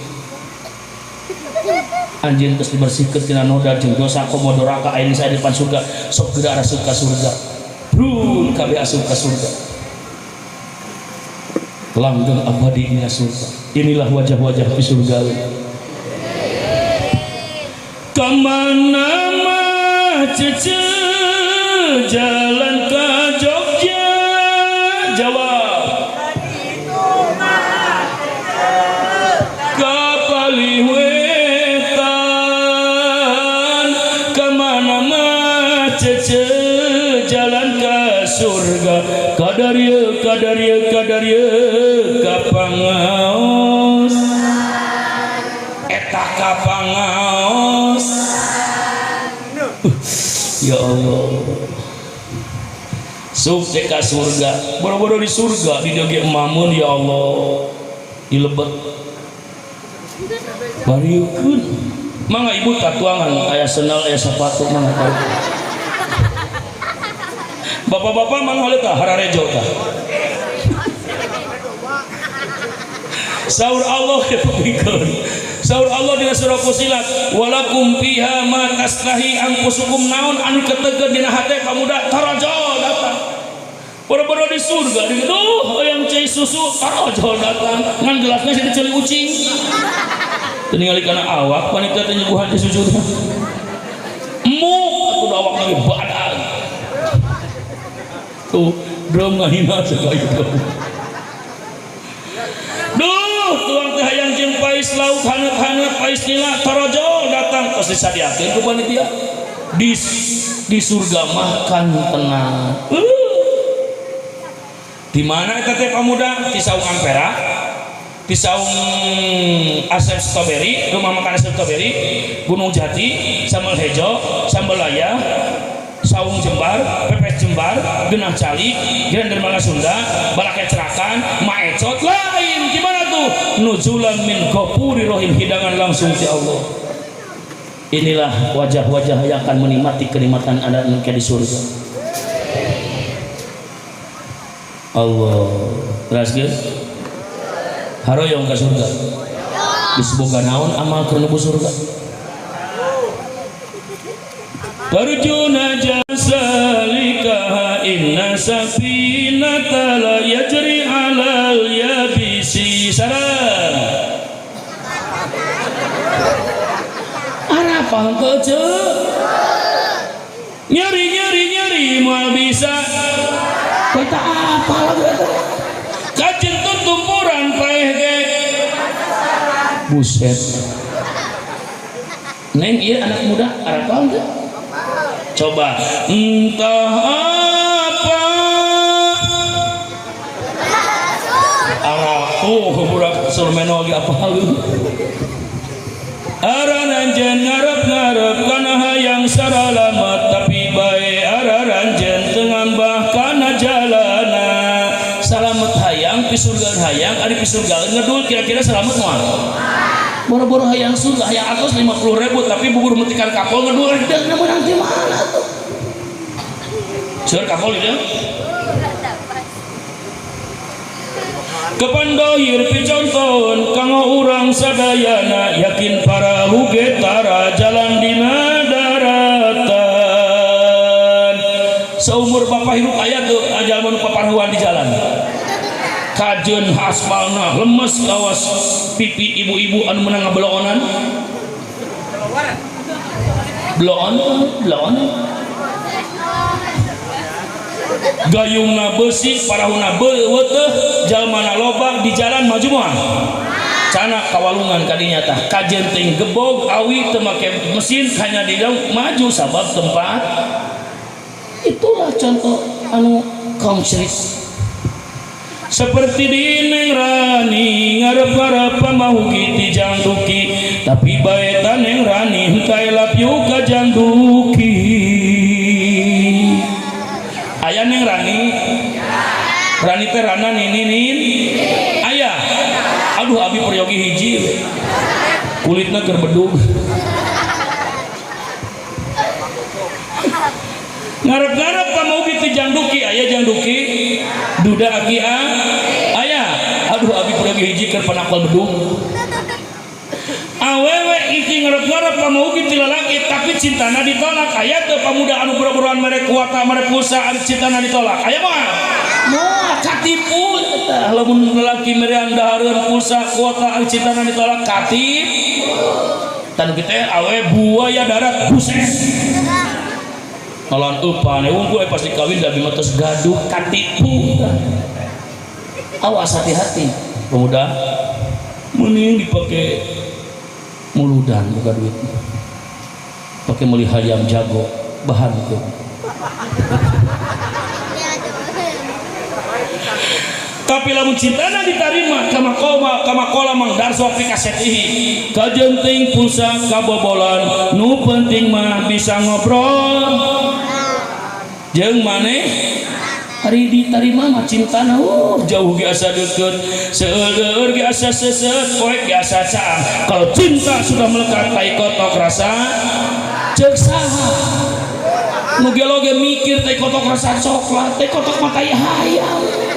Anjeun geus dibersihkeun tina noda jeung dosa komo doraka aya di depan surga, sok geura asup ka surga. Brun kabeh asup ka surga. Langgeng abadi dina surga. Inilah wajah-wajah di surga. Kamana mah cece jalan ka Jogja? Jawab. Kapaliwetan kemana mah cece jalan ke surga, kadarieu kadarieu kadarieu ka pangaos, eta ka pangaos. Ya Allah. Sub teh ka surga, boro-boro di surga di dieu ge emamun ya Allah. Dilebet. Bariukeun. Mangga ibu tatuangan aya sendal aya sepatu mangga tahu. Bapak-bapak mangga heula tah hararejo tah. Saur Allah dipikeun. Saur Allah dina surah Fusilat, walakum fiha ma tastahi anfusukum naon anu ketegeun dina hate pamuda tarajo datang. Boro-boro di surga di duh hayang cai susu tarajo datang. Ngan gelasna sia diceuli ucing. Teu ningali kana awak wanita teh nyuguhan cai susu teh. Emuk atuh awak lagi badan. Tuh drum ngahina sakaitu. Duh, tuang teh hayang jeung pais lauk haneut-haneut pais nila tarajo datang tos disadiakeun ku panitia. Di surga makan tenang. Di mana eta teh pamuda? Di saung Ampera, di saung Asep Strawberry, rumah makan Asep Strawberry, Gunung Jati, Sambal Hejo, Sambal Layah, Saung Jembar, Pepes Jembar, Genah Cali, Grand Dermaga Sunda, Balake Cerakan, Maecot, lain. Gimana tuh? Nuzulan min ghafuri rohim, hidangan langsung ti Allah. Inilah wajah-wajah yang akan menikmati kenikmatan ada di surga. Allah. Terus geus? Haroyong ka surga. Geus boga naon amal keur nebu surga? Tarjuna jasalika inna safinata la yajri alal yabisi sarang. Arapal teu ceu? Nyeri nyeri nyeri moal bisa. Kata apa lagi eta? Kajen tumpuran paeh ge. Buset. Neng ieu anak muda arapal teu? Coba entah apa arah budak surmeno lagi apa lu aranjen ngarep-ngarep kana hayang saralamat tapi bae araranjen teu ngambah kana jalana salamet hayang pisurgaan hayang ari pisurgaan ngedul kira-kira salamet moal boro-boro hayang surga hayang atos 50.000 tapi bubur metikan kapol ngedul dan menang di mana tuh seur kapol itu kepandohir picontohun kanggo urang sadayana yakin para hugetara jalan dina daratan seumur bapak hirup aya tuh jalma nu paparhuan di jalan kajeun aspalna lemes kawas pipi ibu-ibu anu menang ngabeloonan bloon bloon gayungna besi parahuna beuweuh jalmana loba di jalan maju moal cana kawalungan kadinya tah kajeun teh gebog awi teu make mesin hanya di jauh maju sabab tempat itulah contoh anu konkret seperti di Neng Rani ngarep-ngarep pamahuki ti jangduki tapi bae ta Neng Rani henteu lapyu ka jangduki aya Neng Rani Rani teh rana ninin aya aduh abi peryogi hiji we kulitna keur bedug ngarep-ngarep pamahuki ti jangduki aya jangduki duda aki a aya aduh abi peryogi hiji keur panakol bedug awewe iki ngarep-ngarep pamahuki ti lalaki tapi cintana ditolak aya teu pamuda anu boro-boroan mere kuota mere pulsa ari cintana ditolak aya moal moal katipu eta lamun lalaki merean dahareun pulsa kuota ari cintana ditolak katipu tan kitu awe buaya darat buset Malan eupan unggul pasti kawin da mah tos gaduh katipu. Awas hati-hati pemuda mending dipake muludan buka duit. Pakai meuli hayam jago bahan ke. Tapi lamun cintana ditarima kama koma kama kola Mang Darso fi kasetihi kajenting pulsa kabobolan nu penting mah bisa ngobrol jeung maneh hari diterima mah cintana jauh ge asa deukeut seueur ge asa seuseut poek ge asa caang. Kalau cinta sudah melekat tai kotok rasa ceuk saha nu gelo ge mikir tai kotok rasa coklat tai kotok mah tai hayam.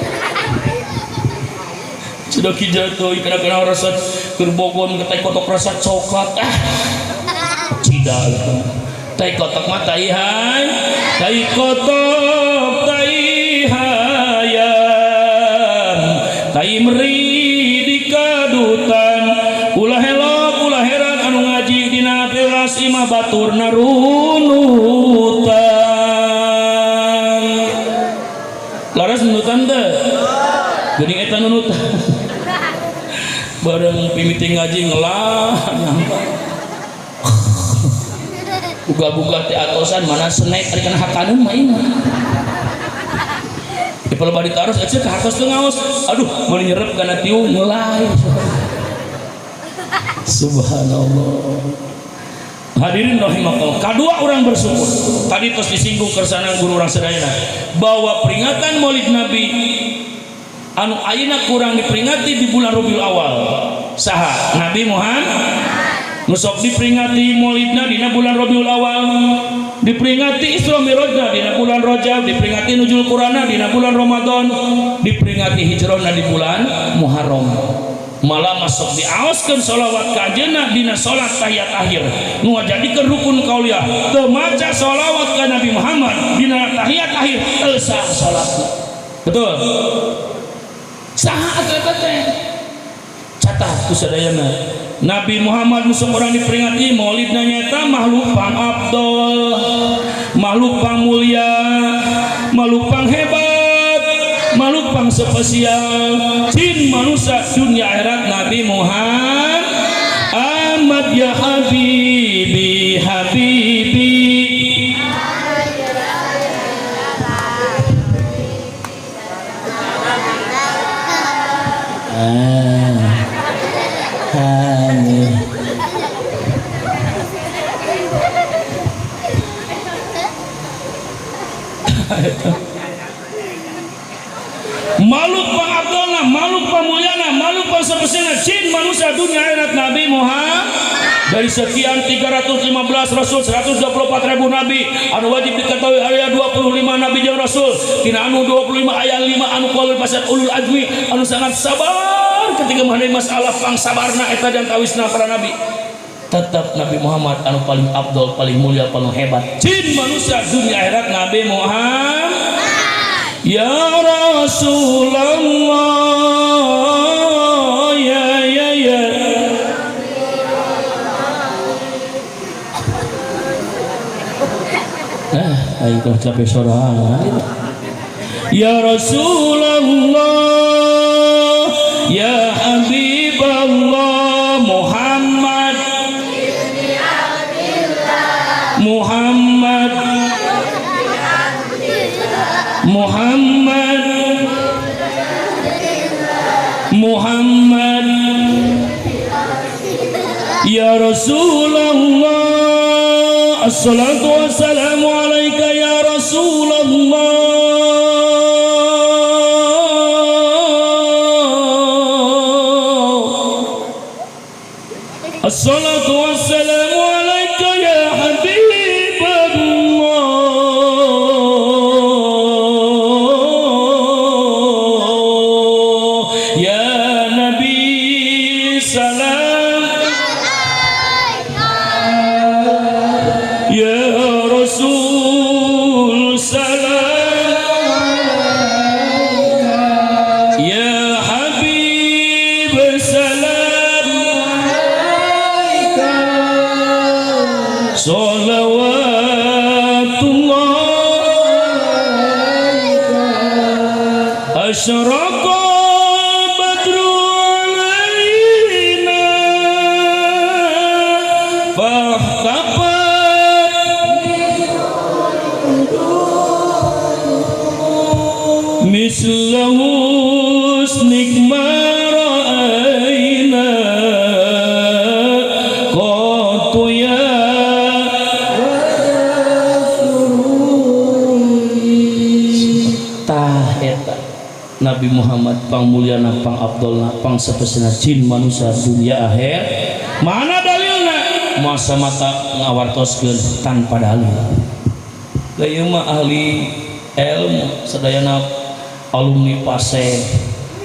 Sudah ki jatuh kadang-kadang rasa keur bogon ke tai kotok rasa coklat ah cida tai kotok mah tai hay tai kotok tai hayam tai meri di kadutan ulah helok ulah heran anu ngaji dina teras imah batur narunutan laras nunutan teu geuning eta nunutan bareng pimiti ngaji ngelah nyangka buka-buka teh atosan mana snack ari kana hakaneun mah ieu di pelebah ditaros aja ke atas tuh ngaos aduh mau nyerep kana tiung ngelai. Subhanallah. Hadirin rahimakumullah, kadua orang bersyukur tadi terus disinggung kersana guru orang sedayana bahwa peringatan Maulid Nabi anu ayeuna kurang diperingati di bulan Rabiul Awal saha Nabi Muhammad nu sok diperingati Maulidna dina bulan Rabiul Awal, diperingati Isra Mi'rajna dina bulan Rajab, diperingati Nuzul Qur'anna dina bulan Ramadan, diperingati hijrahna di bulan Muharram. Malah masuk diaoskeun sholawat ka anjeunna dina salat tahiyat akhir nu ngajadikeun rukun qauliyah. Teu maca sholawat ka Nabi Muhammad dina tahiyat akhir teu sah salatna. Betul? Saha atuh eta teh? Catat ku sadayana. Nabi Muhammad nu sok urang diperingati maulidna nyaeta makhluk pang abdol, makhluk pang mulia, makhluk pang hebat, makhluk pang spesial, jin manusia dunia akhirat Nabi Muhammad. Ahmad ya habibi habibi. Makhluk pang abdolna, makhluk pang mulyana, makhluk pang spesialna, jin manusia dunia akhirat Nabi Muhammad. Dari sekian 315 rasul, 124.000 nabi anu wajib diketahui aya 25 nabi jeung rasul, tina anu 25 aya 5 anu qaul pasat ulul azmi anu sangat sabar ketika menghadapi masalah pang sabarna eta dan tawisna para nabi. Tetap Nabi Muhammad anu paling abdol, paling mulia, paling hebat, jin manusia dunia akhirat Nabi Muhammad. Ya Rasulullah ya ya ya. Ah, aing teh capek sorangan. Ya Rasulullah ya Habiballah Muhammad Muhammad Muhammad Muhammad ya Rasulullah. Assalatu wassalamu alaika ya Rasulullah. Assalatu wassalamu alaika ya Habiballah. Ya Nabi salam ya Rasul salam ya Habib salam salawatullah asyraqa badru alaina fahtafat mislahu Nabi Muhammad pang mulyana pang abdolna pang sapesena jin manusia dunia akhir. Mana dalilna? Masa mata ngawartoskeun tanpa dalil. Lah ieu mah ahli ilmu sadayana alumni Paseh,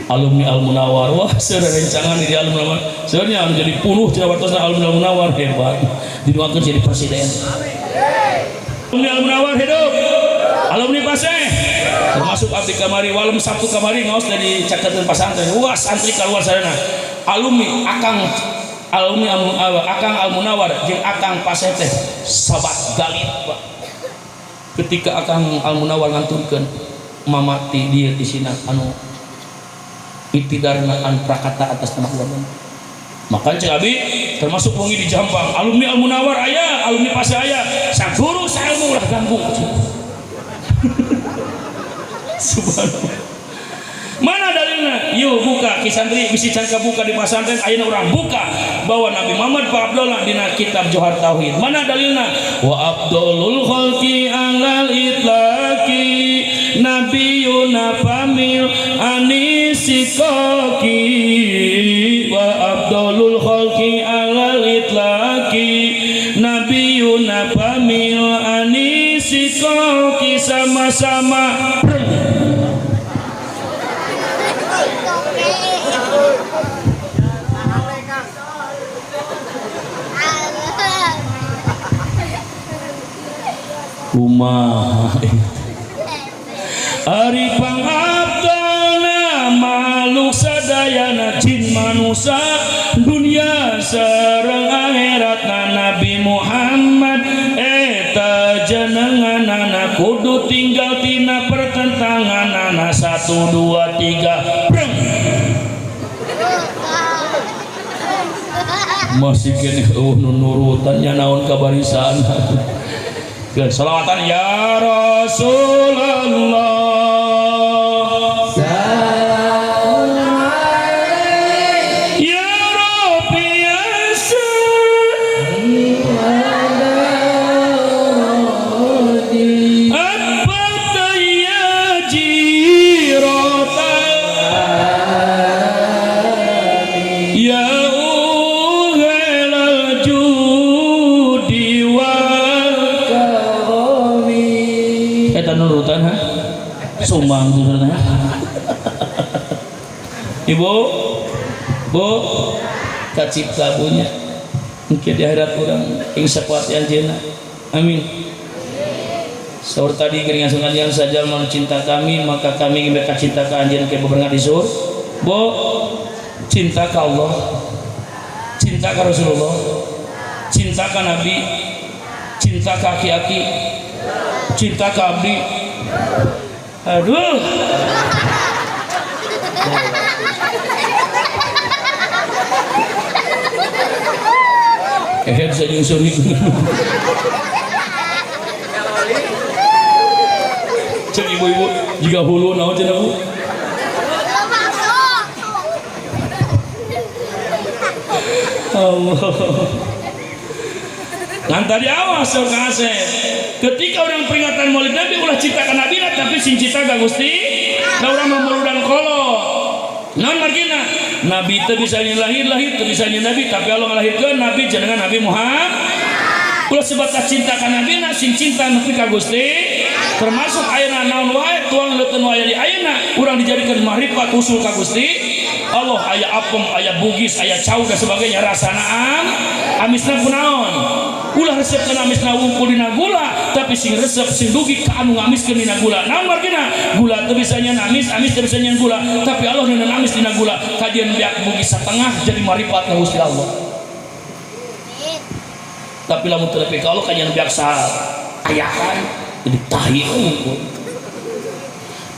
alumni Al Munawar. Wah, seueur rencangan di Al Munawar. Sebenarnya anu jadi puluh cenah wartosna alumni Al Munawar hebat. Didoakeun jadi presiden. Alumni Al Munawar hidup. Alumni Paseh. Termasuk abdi kamari walem Sabtu kamari ngaos dari caketeun pasantren. Wah, santri keluar sadayana. Alumni akang alumni akang Al Munawar jeung akang Paseh teh sahabat galit, Pak. Ketika akang Al Munawar nganturkeun mamati dieu di sina anu itidarna an prakata atas nama keluarga. Maka cek abi termasuk wengi di Jampang alumni Al Munawar aya, alumni Paseh aya, saguru sailmu ulah ganggu. Subhanallah. Mana dalilna? Yuk buka ki santri bisi can kabuka di pasantren ayeuna urang buka bahwa Nabi Muhammad Pak Abdullah dina kitab Johar Tauhid. Mana dalilna? Wa abdulul khalqi alal itlaqi nabiyuna famil anisikoki wa abdulul khalqi alal itlaqi nabiyuna famil anisikoki sama-sama. Kumaha ari pangabdolna makhluk sadayana jin manusia dunia sareng akhiratna Nabi Muhammad eta jenenganana kudu tinggal tina pertentanganana 1 2 3 breng. Masih keneh eueuh nu nurutan nya naon kabarisan. Salawatan ya Rasulullah. Salamun alaik ya Rabbi ya Sayyidi apa ya jirota ya uhelal judi wal karami. Eta nurutan ha? Sumbang sebenarnya. Ibu, Bu, kacipta punya. Mungkin di akhirat urang ing sakuat anjeunna. Amin. Saur tadi geuningan sungan saja cinta kami, maka kami ingin berkacinta ka anjeun ke beberengan di surga. Bu, cinta ka Allah, cinta ka Rasulullah, cinta ka Nabi, cinta ka aki-aki, cinta ka abdi. Aduh. Kehed saja suri. Cek ibu-ibu jika hulu naon cenah Bu? Allah. Ngan tadi awas sok kasep. Ketika orang peringatan Maulid Nabi ulah cinta ka Nabi tapi sing cinta ka Gusti. Da urang mah muludan kolot. Naon margina? Nabi teu bisa lahir, lahir teu bisa Nabi, tapi Allah ngalahirkeun Nabi jenengan Nabi Muhammad. Ulah sebatas cinta ka Nabi na sing cinta nepi ka Gusti. Termasuk ayeuna naon wae tuang leuteun wae di ayeuna urang dijadikeun makrifat usul ka Gusti. Allah aya apem, aya bugis, aya cau dan sebagainya rasana am amisna kunaon. Ulah resep kana amisna wungkul dina gula, tapi sing resep sing dugi ka anu ngamiskeun dina gula. Naon margina? Gula teu bisa nyeun amis, amis teu bisa nyeun gula, tapi Allah nyeun amis dina gula. Kajian biak bugis satengah jadi marifat ka Gusti Allah. Tapi lamun teu nepi ka Allah kajian biak ayahan jadi tahi wungkul.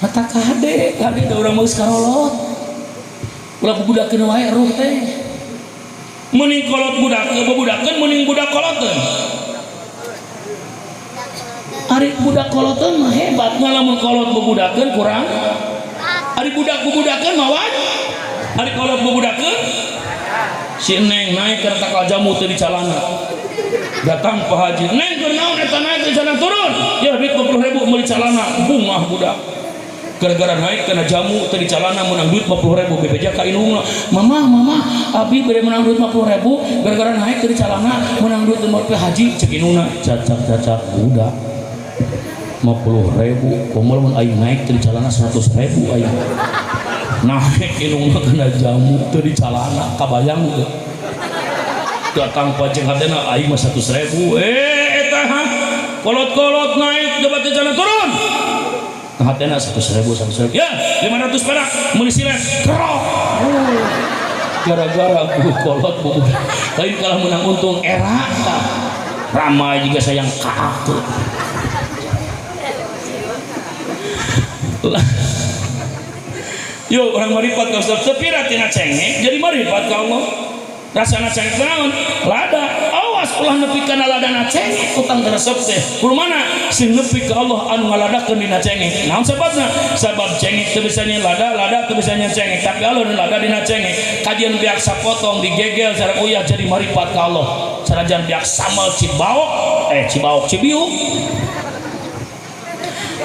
Mata kade, kade da urang mah geus karolot. Ulah bubudakeun wae ruh teh. Mending kolot budak bubudakeun mending budak koloteun. Ari budak koloteun mah hebat, ngalamun kolot bubudakeun kurang. Ari budak bubudakeun mah wae. Ari kolot bubudakeun si Neng naik kereta jamu teu di calana. Datang Pak Haji, Neng keur naon eta naik di calana turun. Ya duit 20.000 meuli calana, bungah budak. Gara-gara naik kena jamu teu dicalana menang duit 50.000 bebeja ka indungna. Mama, mama, abi bade menang duit 50.000 gara-gara naik teu dicalana menang duit 50 haji cek indungna. Cacak-cacak budak. 50.000 komo mun aing naik teu dicalana 100.000 aing. Naik indungna kena jamu teu dicalana kabayang teu. Datang pajeng hatena aing mah 100.000. Eta ha. Kolot-kolot naik debat jalan turun. Hatena 100.000 100.000. Ya, 500 perak meuli silet. Kerok. Gara-gara kolot bubu. Lain kalah menang untung era tah. Ramai juga sayang kaak tuh. Yuk orang maripat ka Ustaz sepira tina cengek jadi maripat ka Allah. Rasana cengek naon? Lada. Awas ulah nepi kana ladana cengek utang resep teh. Kudu mana? Sing nepi ka Allah anu ngaladakeun dina cengek. Naon sababna? Sabab cengek teu bisa nyen lada, lada teu bisa nyen cengek. Tapi alur lada dina cengek. Kajian biak sapotong digegel sareng uyah jadi maripat ka Allah. Sanajan biak sambal cibaok, cibaok cibiuk.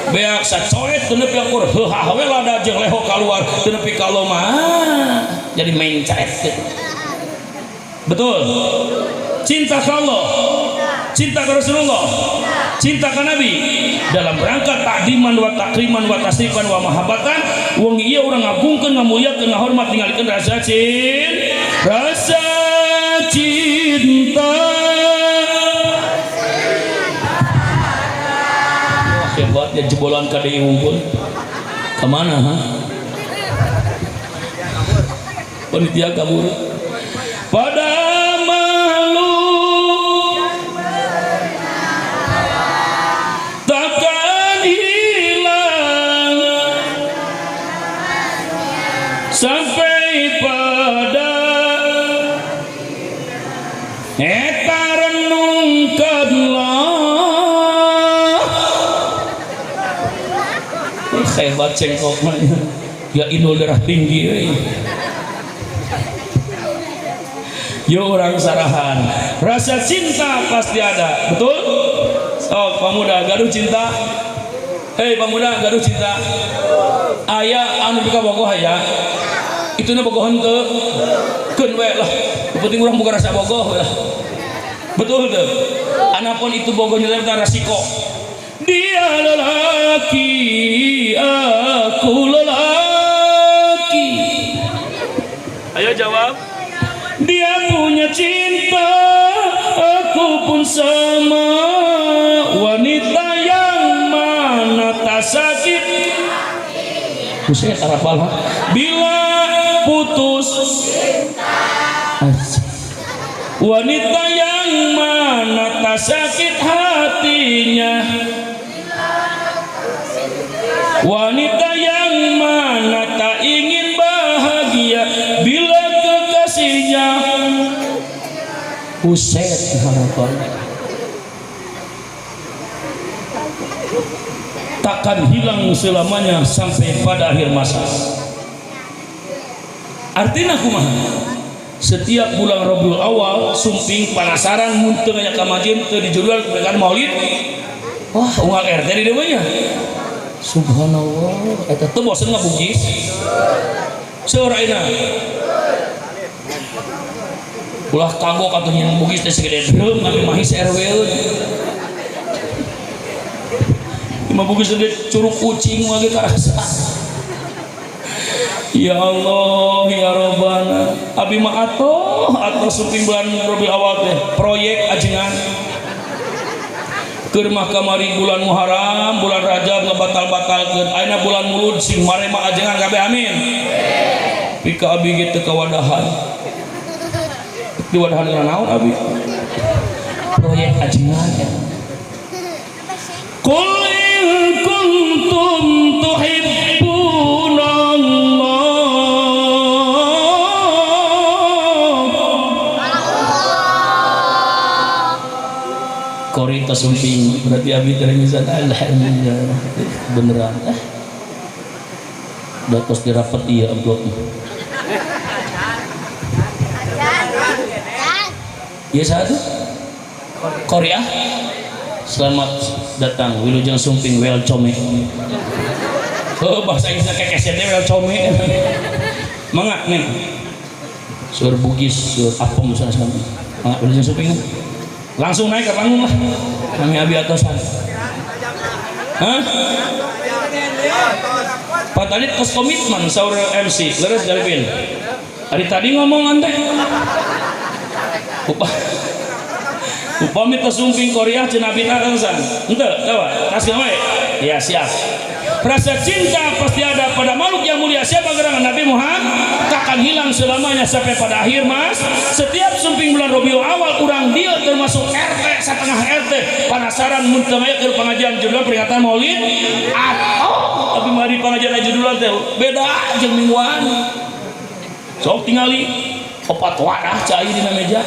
Beak sacoet teu nepi akur heuhah we lada jeung leho kaluar teu nepi ka Allah mah jadi mencret gitu. Betul. Cinta ke Allah, cinta ke Rasulullah, cinta ke Nabi dalam rangka takdiman wa takriman wa tasrifan wa mahabbatan. Wong ieu urang ngagungkeun, ngamuliakeun, ngahormat, ningalikeun rasa cinta, rasa cinta. Wah, hebat ya jebolan KDI unggul. Kemana ha? Panitia kabur. Pada makhluk takkan hilang sampai pada eta renungkanlah. Hebat cengkok mah ya inul darah tinggi euy. Yo orang sarahan, rasa cinta pasti ada, betul? Oh pemuda gaduh cinta, hei pemuda gaduh cinta, ayah anu pika bogoh aya, itu na bogohan teu, keun we lah, penting urang boga rasa bogoh lah, betul teu? Anapun itu bogoh nilai rasiko, dia lelaki, aku lelaki, ayo jawab. Dia punya cinta, aku pun sama. Wanita yang mana tak sakit. Buset, arapal. Bila putus cinta. Wanita yang mana tak sakit hatinya. Wanita yang mana tak ingin bahagia bila kekasihnya. Buset, harapan takkan hilang selamanya sampai pada akhir masa. Artinya kumaha? Setiap bulan Rabiul Awal sumping panasaran mun teu aya kamajin teu dijudul kemerdekaan Maulid. Wah, unggal RT di dieu nya. Subhanallah, eta teu bosen ngabugis. Seueur ayeuna. Ulah kagok atuh nyen bugis teh segede drum kami mah RW. Imah bugis teh curug kucing mah ge karasa. Ya Allah, ya Robbana. Abi mah atoh atoh sumping bulan Rabiul Awal teh proyek ajengan. Keur mah kamari bulan Muharram, bulan Rajab ngabatal-batalkeun. Ayeuna bulan Mulud sing marema ajengan kabeh amin. Pika abi ge teu kawadahan. Diwadahan dengan naon abi? Proyek ajengan eta. Qul in kuntum tuhibbunallah. Korita sumping berarti abi terengizan alhamdulillah beneran udah tos dirapet iya amplopnya. Iya satu Korea. Selamat datang wilujeng sumping welcome. Oh, bahasa Inggrisna kekeset teh come. Mangga nih. Sur Bugis, sur Apem sana sana. Mangga wilujeng sumping. Langsung naik ke panggung lah. Kami abi atosan. Hah? Pak tadi tos komitmen saur MC, leres Galipin. Hari tadi ngomongan teh. Upami tos sumping Korea cenah abi tangsan. Henteu, tawa. Kasih wae. Ya, siap. Rasa cinta pasti ada pada makhluk yang mulia. Siapa gerangan Nabi Muhammad takkan hilang selamanya sampai pada akhir mas. Setiap sumping bulan Rabiul Awal urang dia termasuk RT setengah RT penasaran mun teu aya keur pengajian judul peringatan Maulid atau tapi mari pengajian judul teh beda jeung mingguan. Sok tingali opat wadah cai dina meja.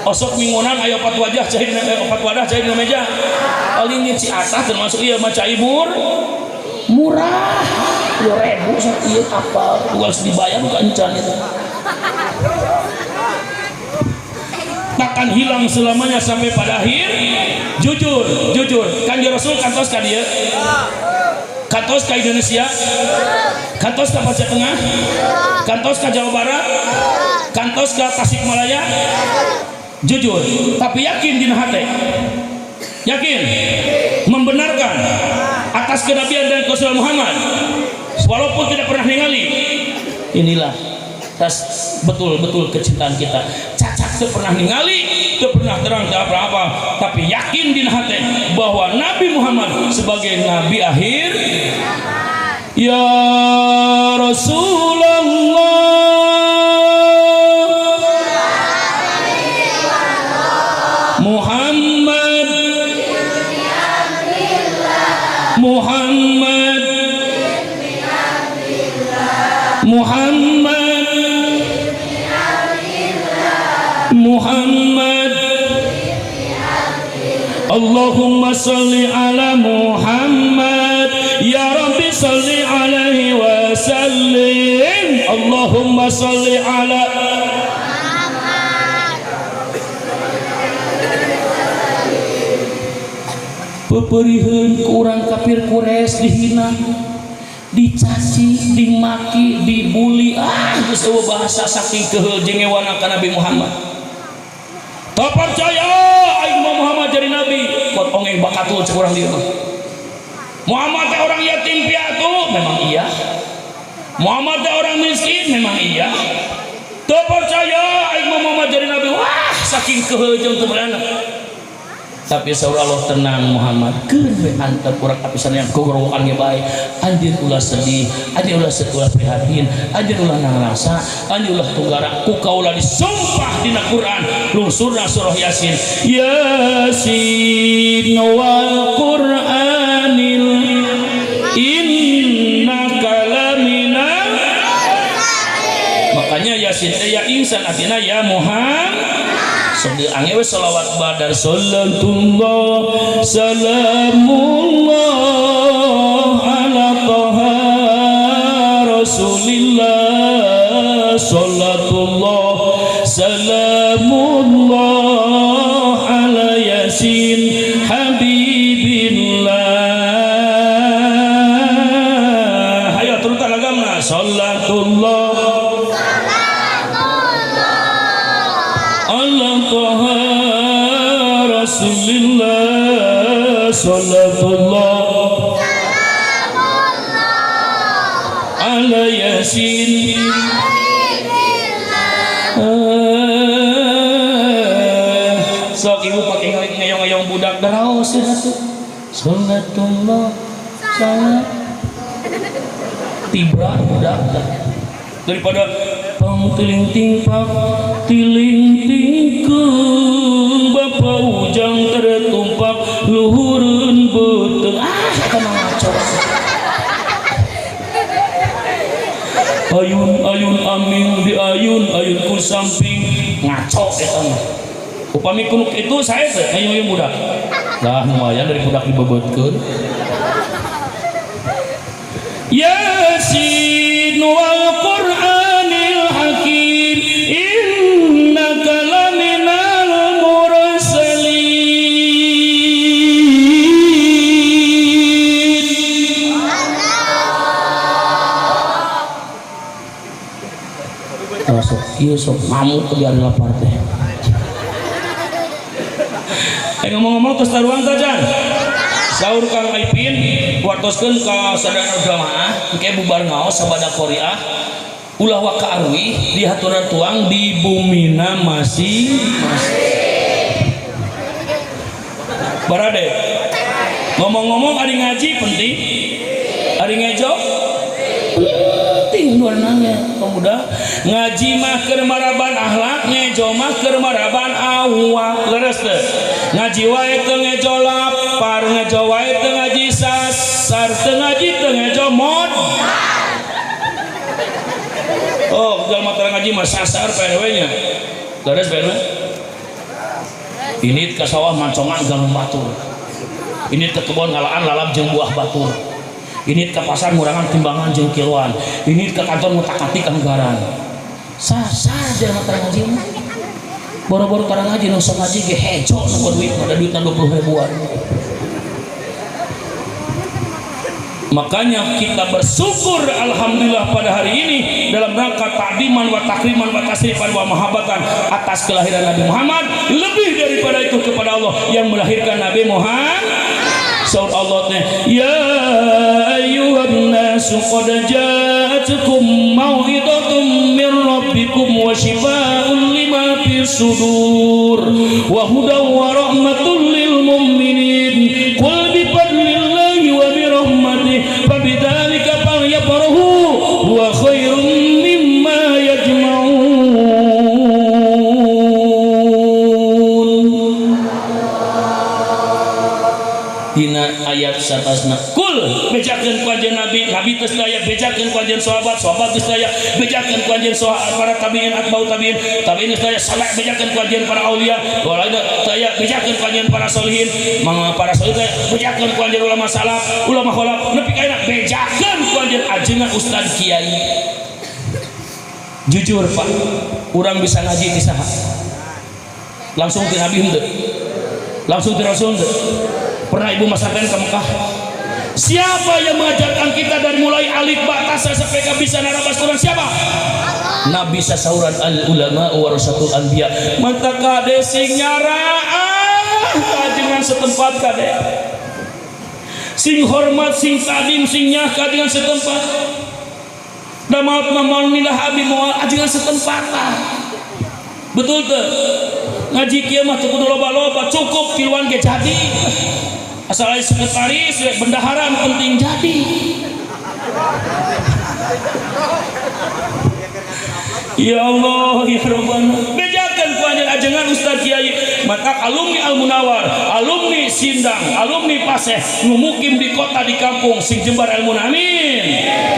Osok mingguanan aya opat wajah cai dina opat wadah cai dina meja. Paling ci atah termasuk ieu mah cai mur murah 2.000 sak ieu apa harus dibayar bukan encan itu takkan hilang selamanya sampai pada akhir. Jujur jujur kan Rasul kantos ka dieu, kantos ka Indonesia, kantos ka Aceh Tengah, kantos ka Jawa Barat, kantos ka Tasikmalaya. Jujur tapi yakin dina hate, yakin membenarkan atas kenabian dan kesulitan Muhammad walaupun tidak pernah ningali. Inilah ras betul-betul kecintaan kita. Cacak tidak pernah ningali, tidak pernah terang, tidak apa-apa, tapi yakin di hati bahwa Nabi Muhammad sebagai nabi akhir. Ya Rasulullah Muhammad Muhammad Muhammad Muhammad Allahumma salli ala Muhammad ya Rabbi salli alaihi wa sallim. Allahumma salli ala Muhammad. Peperiheun ku urang kafir Quraisy dihina, dicaci, dimaki, dibully, geus eueuh bahasa saking keheul jeung ngewana ka Nabi Muhammad. Tak percaya aing mah Muhammad jadi nabi, kot ongeng bakatul cek urang dieu mah. Muhammad teh orang yatim piatu, memang iya. Muhammad teh orang miskin, memang iya. Tak percaya aing mah Muhammad jadi nabi, wah saking keheul jeung teu beulana. Tapi saur Allah tenang Muhammad, keur we antep urang apisan yang gogorowokan ge bae. Anjeun ulah sedih, anjeun ulah ulah prihatin, anjeun ulah nangrasa, anjeun ulah tunggara. Ku kaula disumpah dina Quran, lungsurna surah Yasin. Yasin wal Qur'anil innaka laminal. Makanya Yasin teh ya insan artinya ya Muhammad. Sok ange we selawat badar salatullah salamullah ala taha rasulillah salatullah salamullah ala yasin habibillah. Ayo turutan lagamna salatullah ala Rasulillah salatullah salamullah ala yasin habibillah. Sok ibu pakai ngeyong-ngeyong budak daraos ya atuh. Salatullah salam tibra budak daripada pang tiling tingpak tiling tingkung bapak ujang tertumpak luhureun beuteung. Eta mah ngaco. Ayun ayun aming di ayun ayun ku samping ngaco eta mah. Upami kunuk itu saya teh ngayung-ngayung budak. Lah lumayan dari budak dibebeutkeun. Yasin wal Qur'anil Hakim innaka laminal mursalin. Sok kieu sok ngamuk biar lapar teh. Ngomong-ngomong tos taruang tajan. Saur Kang Aipin wartoskeun ka sadayana jamaah engke bubar ngaos sabada qoriah ulah waka arwi di haturan tuang di bumina masing-masing. Barade. Ngomong-ngomong ari ngaji penting, ari ngejo penting dua nanya pemuda ngaji mah keur maraban akhlak, ngejo mah keur maraban awak. Leres teu? Ngaji wae teu ngejo lapar, ngejo wae teu ngaji sasar, teu ngaji teu ngejo mod. Oh, jalma teu ngaji mah sasar PRW nya. Leres PRW? Ini ke sawah mancongan galung batur. Ini ke kebon ngalaan lalap jeung buah batur. Ini ke pasar ngurangan timbangan jeung kiloan. Ini ke kantor ngutak-atik anggaran. Sasar jalma teu ngaji mah. Boro-boro tarang ngaji nu sok ngaji ge hejo nu duit ada duitna 20 ribuan. Makanya kita bersyukur alhamdulillah pada hari ini dalam rangka ta'diman wa takriman wa tasrifan wa mahabbatan atas kelahiran Nabi Muhammad. Lebih daripada itu kepada Allah yang melahirkan Nabi Muhammad. Saur Allah teh, ya ayyuhan nasu qad ja'atkum mau'izatum min rabbikum wa shifaa'un lima fis sudur wa hudan wa rahmatul lil mu'minin. Qul bi fadlillahi wa bi rahmatihi fabidzalika falyafrahu huwa khairum mimma yajma'un. Dina ayat satasna kul bejakeun ku anjeun nabi, nabi geus aya bejakeun ku anjeun sahabat, sahabat geus aya bejakeun ku anjeun sahabat para tabi'in atba'u tabi'in, tabi'in geus aya saleh bejakeun ku anjeun para aulia, wala aya bejakeun ku anjeun para solihin, mangga para solihin bejakeun ku anjeun ulama salaf, ulama khalaf, nepi ka ayeuna bejakeun ku anjeun ajengan ustad kiai. Jujur Pak, urang bisa ngaji di saha? Langsung ti nabi henteu? Langsung ti rasul henteu? Pernah ibu masakan ke Mekah? Siapa yang mengajarkan kita dari mulai alif ba ta sa sampai ke bisa narabas Quran? Siapa? Nabi sasauran al ulama warasatul anbiya. Mata kade sing nyaraah kajengan setempat kade. Sing hormat, sing tadim, sing nyah kajengan setempat. Da maot mah moal milah abdi moal ajengan setempat. Betul teu? Ngaji kieu mah teu kudu loba-loba, cukup tiluan ge jadi. Asal aya sekretaris, bendahara penting jadi. Ya Allah, ya Rabbana. Bejakeun ku anjeun ajengan Ustaz Kiai, maka alumni Al Munawar, alumni Sindang, alumni Paseh, nu mukim di kota di kampung sing jembar ilmu, amin.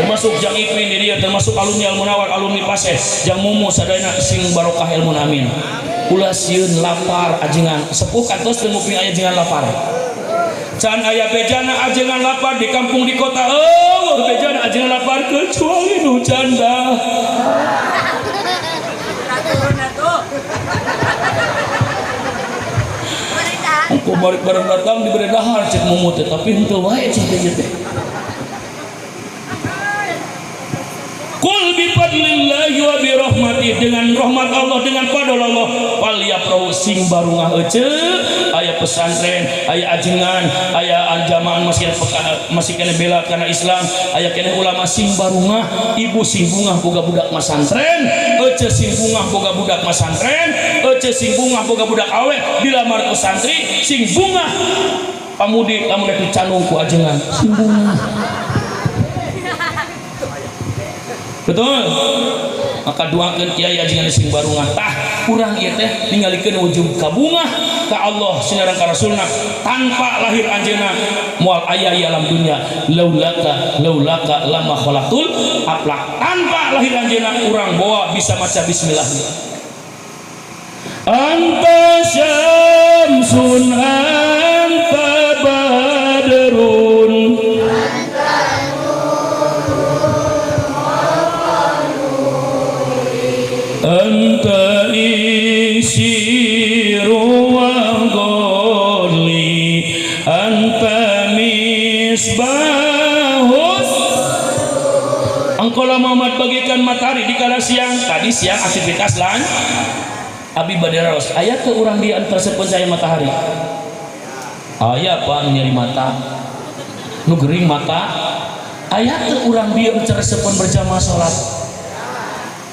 Termasuk Jang Ipin di dieu, termasuk alumni Al Munawar, alumni Paseh, Jang Mumu sadayana sing barokah ilmu, amin. Ulah sieun lapar ajengan, sepuh kantos teu nguping aya ajengan lapar. Can aya bejana ajengan lapar di kampung di kota, eueuh bejana ajengan lapar kecuali nu canda. Engko balik bareng datang diberi dahar cek mumu teh, tapi henteu wae cek teh teh. Qul bi fadlillahi wa bi rahmatihi, dengan rahmat Allah, dengan fadl Allah, fal yafrahu sing barungah ece, aya pesantren, aya ajengan, aya anjamaan masih kena bela karena Islam, aya kena ulama sing barungah, ibu sing bungah boga budak masantren, ece sing bungah boga budak masantren, ece sing bungah boga budak awe dilamar ku santri, sing bungah pamudi lamun rek dicanung ku ajengan, sing bungah. Betul. Maka doakeun kiai ajengan sing barungah tah urang ieu teh ningalikeun wujud kabungah ka Allah sinareng ka Rasulna tanpa lahir anjeunna moal aya ieu alam dunya laulaka laulaka lama khalaqtul aflak. Tanpa lahir anjeunna urang boa bisa maca bismillah. Anta syamsun anta badrun anta isiru wa ghalli anta misbahus Engkau Muhammad bagikan matahari di kala siang. Tadi siang aktivitas lan abi bade raos. Aya teu urang dieu anu tersebut cahaya matahari? Aya pak nyeri mata, nu gering mata. Aya teu urang dieu anu tersebut berjamaah salat?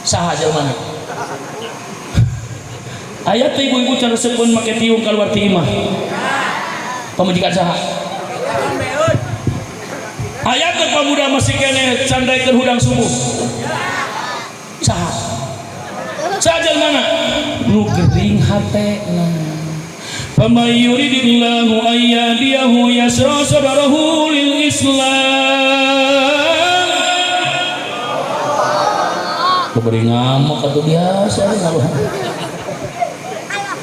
Saha jelmana? Aya teu ibu-ibu tersebut make tiung keluar ti imah? Pamajikan saha? Aya teu pamuda masih keneh candaikeun hudang subuh? Saha? Saha jelmana? Nu gering hatena. Faman yuridillahu an yahdiyahu yasra sadrahu lil Islam. Keberi ngamuk atau biasa ngaluhan.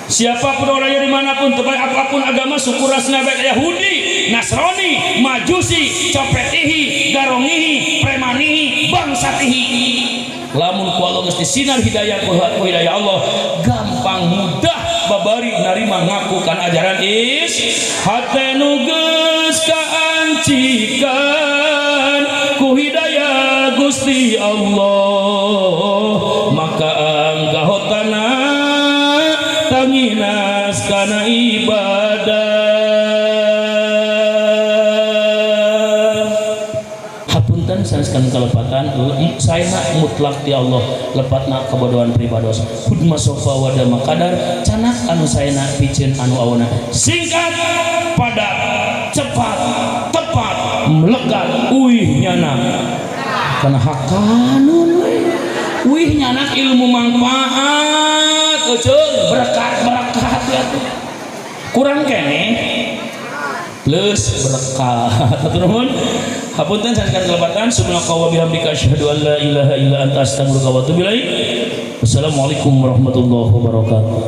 Siapapun orangnya dimanapun, terbaik apapun agama, suku, rasnya, baik Yahudi, Nasrani, Majusi, copetihi, garongihi, premanihi, bangsatihi. Lamun ku Allah geus disinar hidayah ku hidayah Allah, gampang mudah babari narima ngaku kan ajaran is. Hate nu geus kaancikan ku hidayah Gusti Allah, maka anggahotana tanginas kana ibadah. Hapunten sanes kan kalepatan saena mutlak ti Allah, lepatna kabodohan pribados. Hudma sofa wada makadar canak anu saena piceun anu awana. Singkat, padat, cepat, tepat, melekat, uih nyana kana hakanun we. Uih nyanak ilmu manfaat euceung berkat-berkat ya tuh. Kurang keneh plus berkat. Hatur nuhun. Hapunten sanes kalepatan. Subhanaka wa bihamdika asyhadu an la ilaha illa anta astaghfiruka wa atubu ilaik. Wassalamualaikum warahmatullahi wabarakatuh.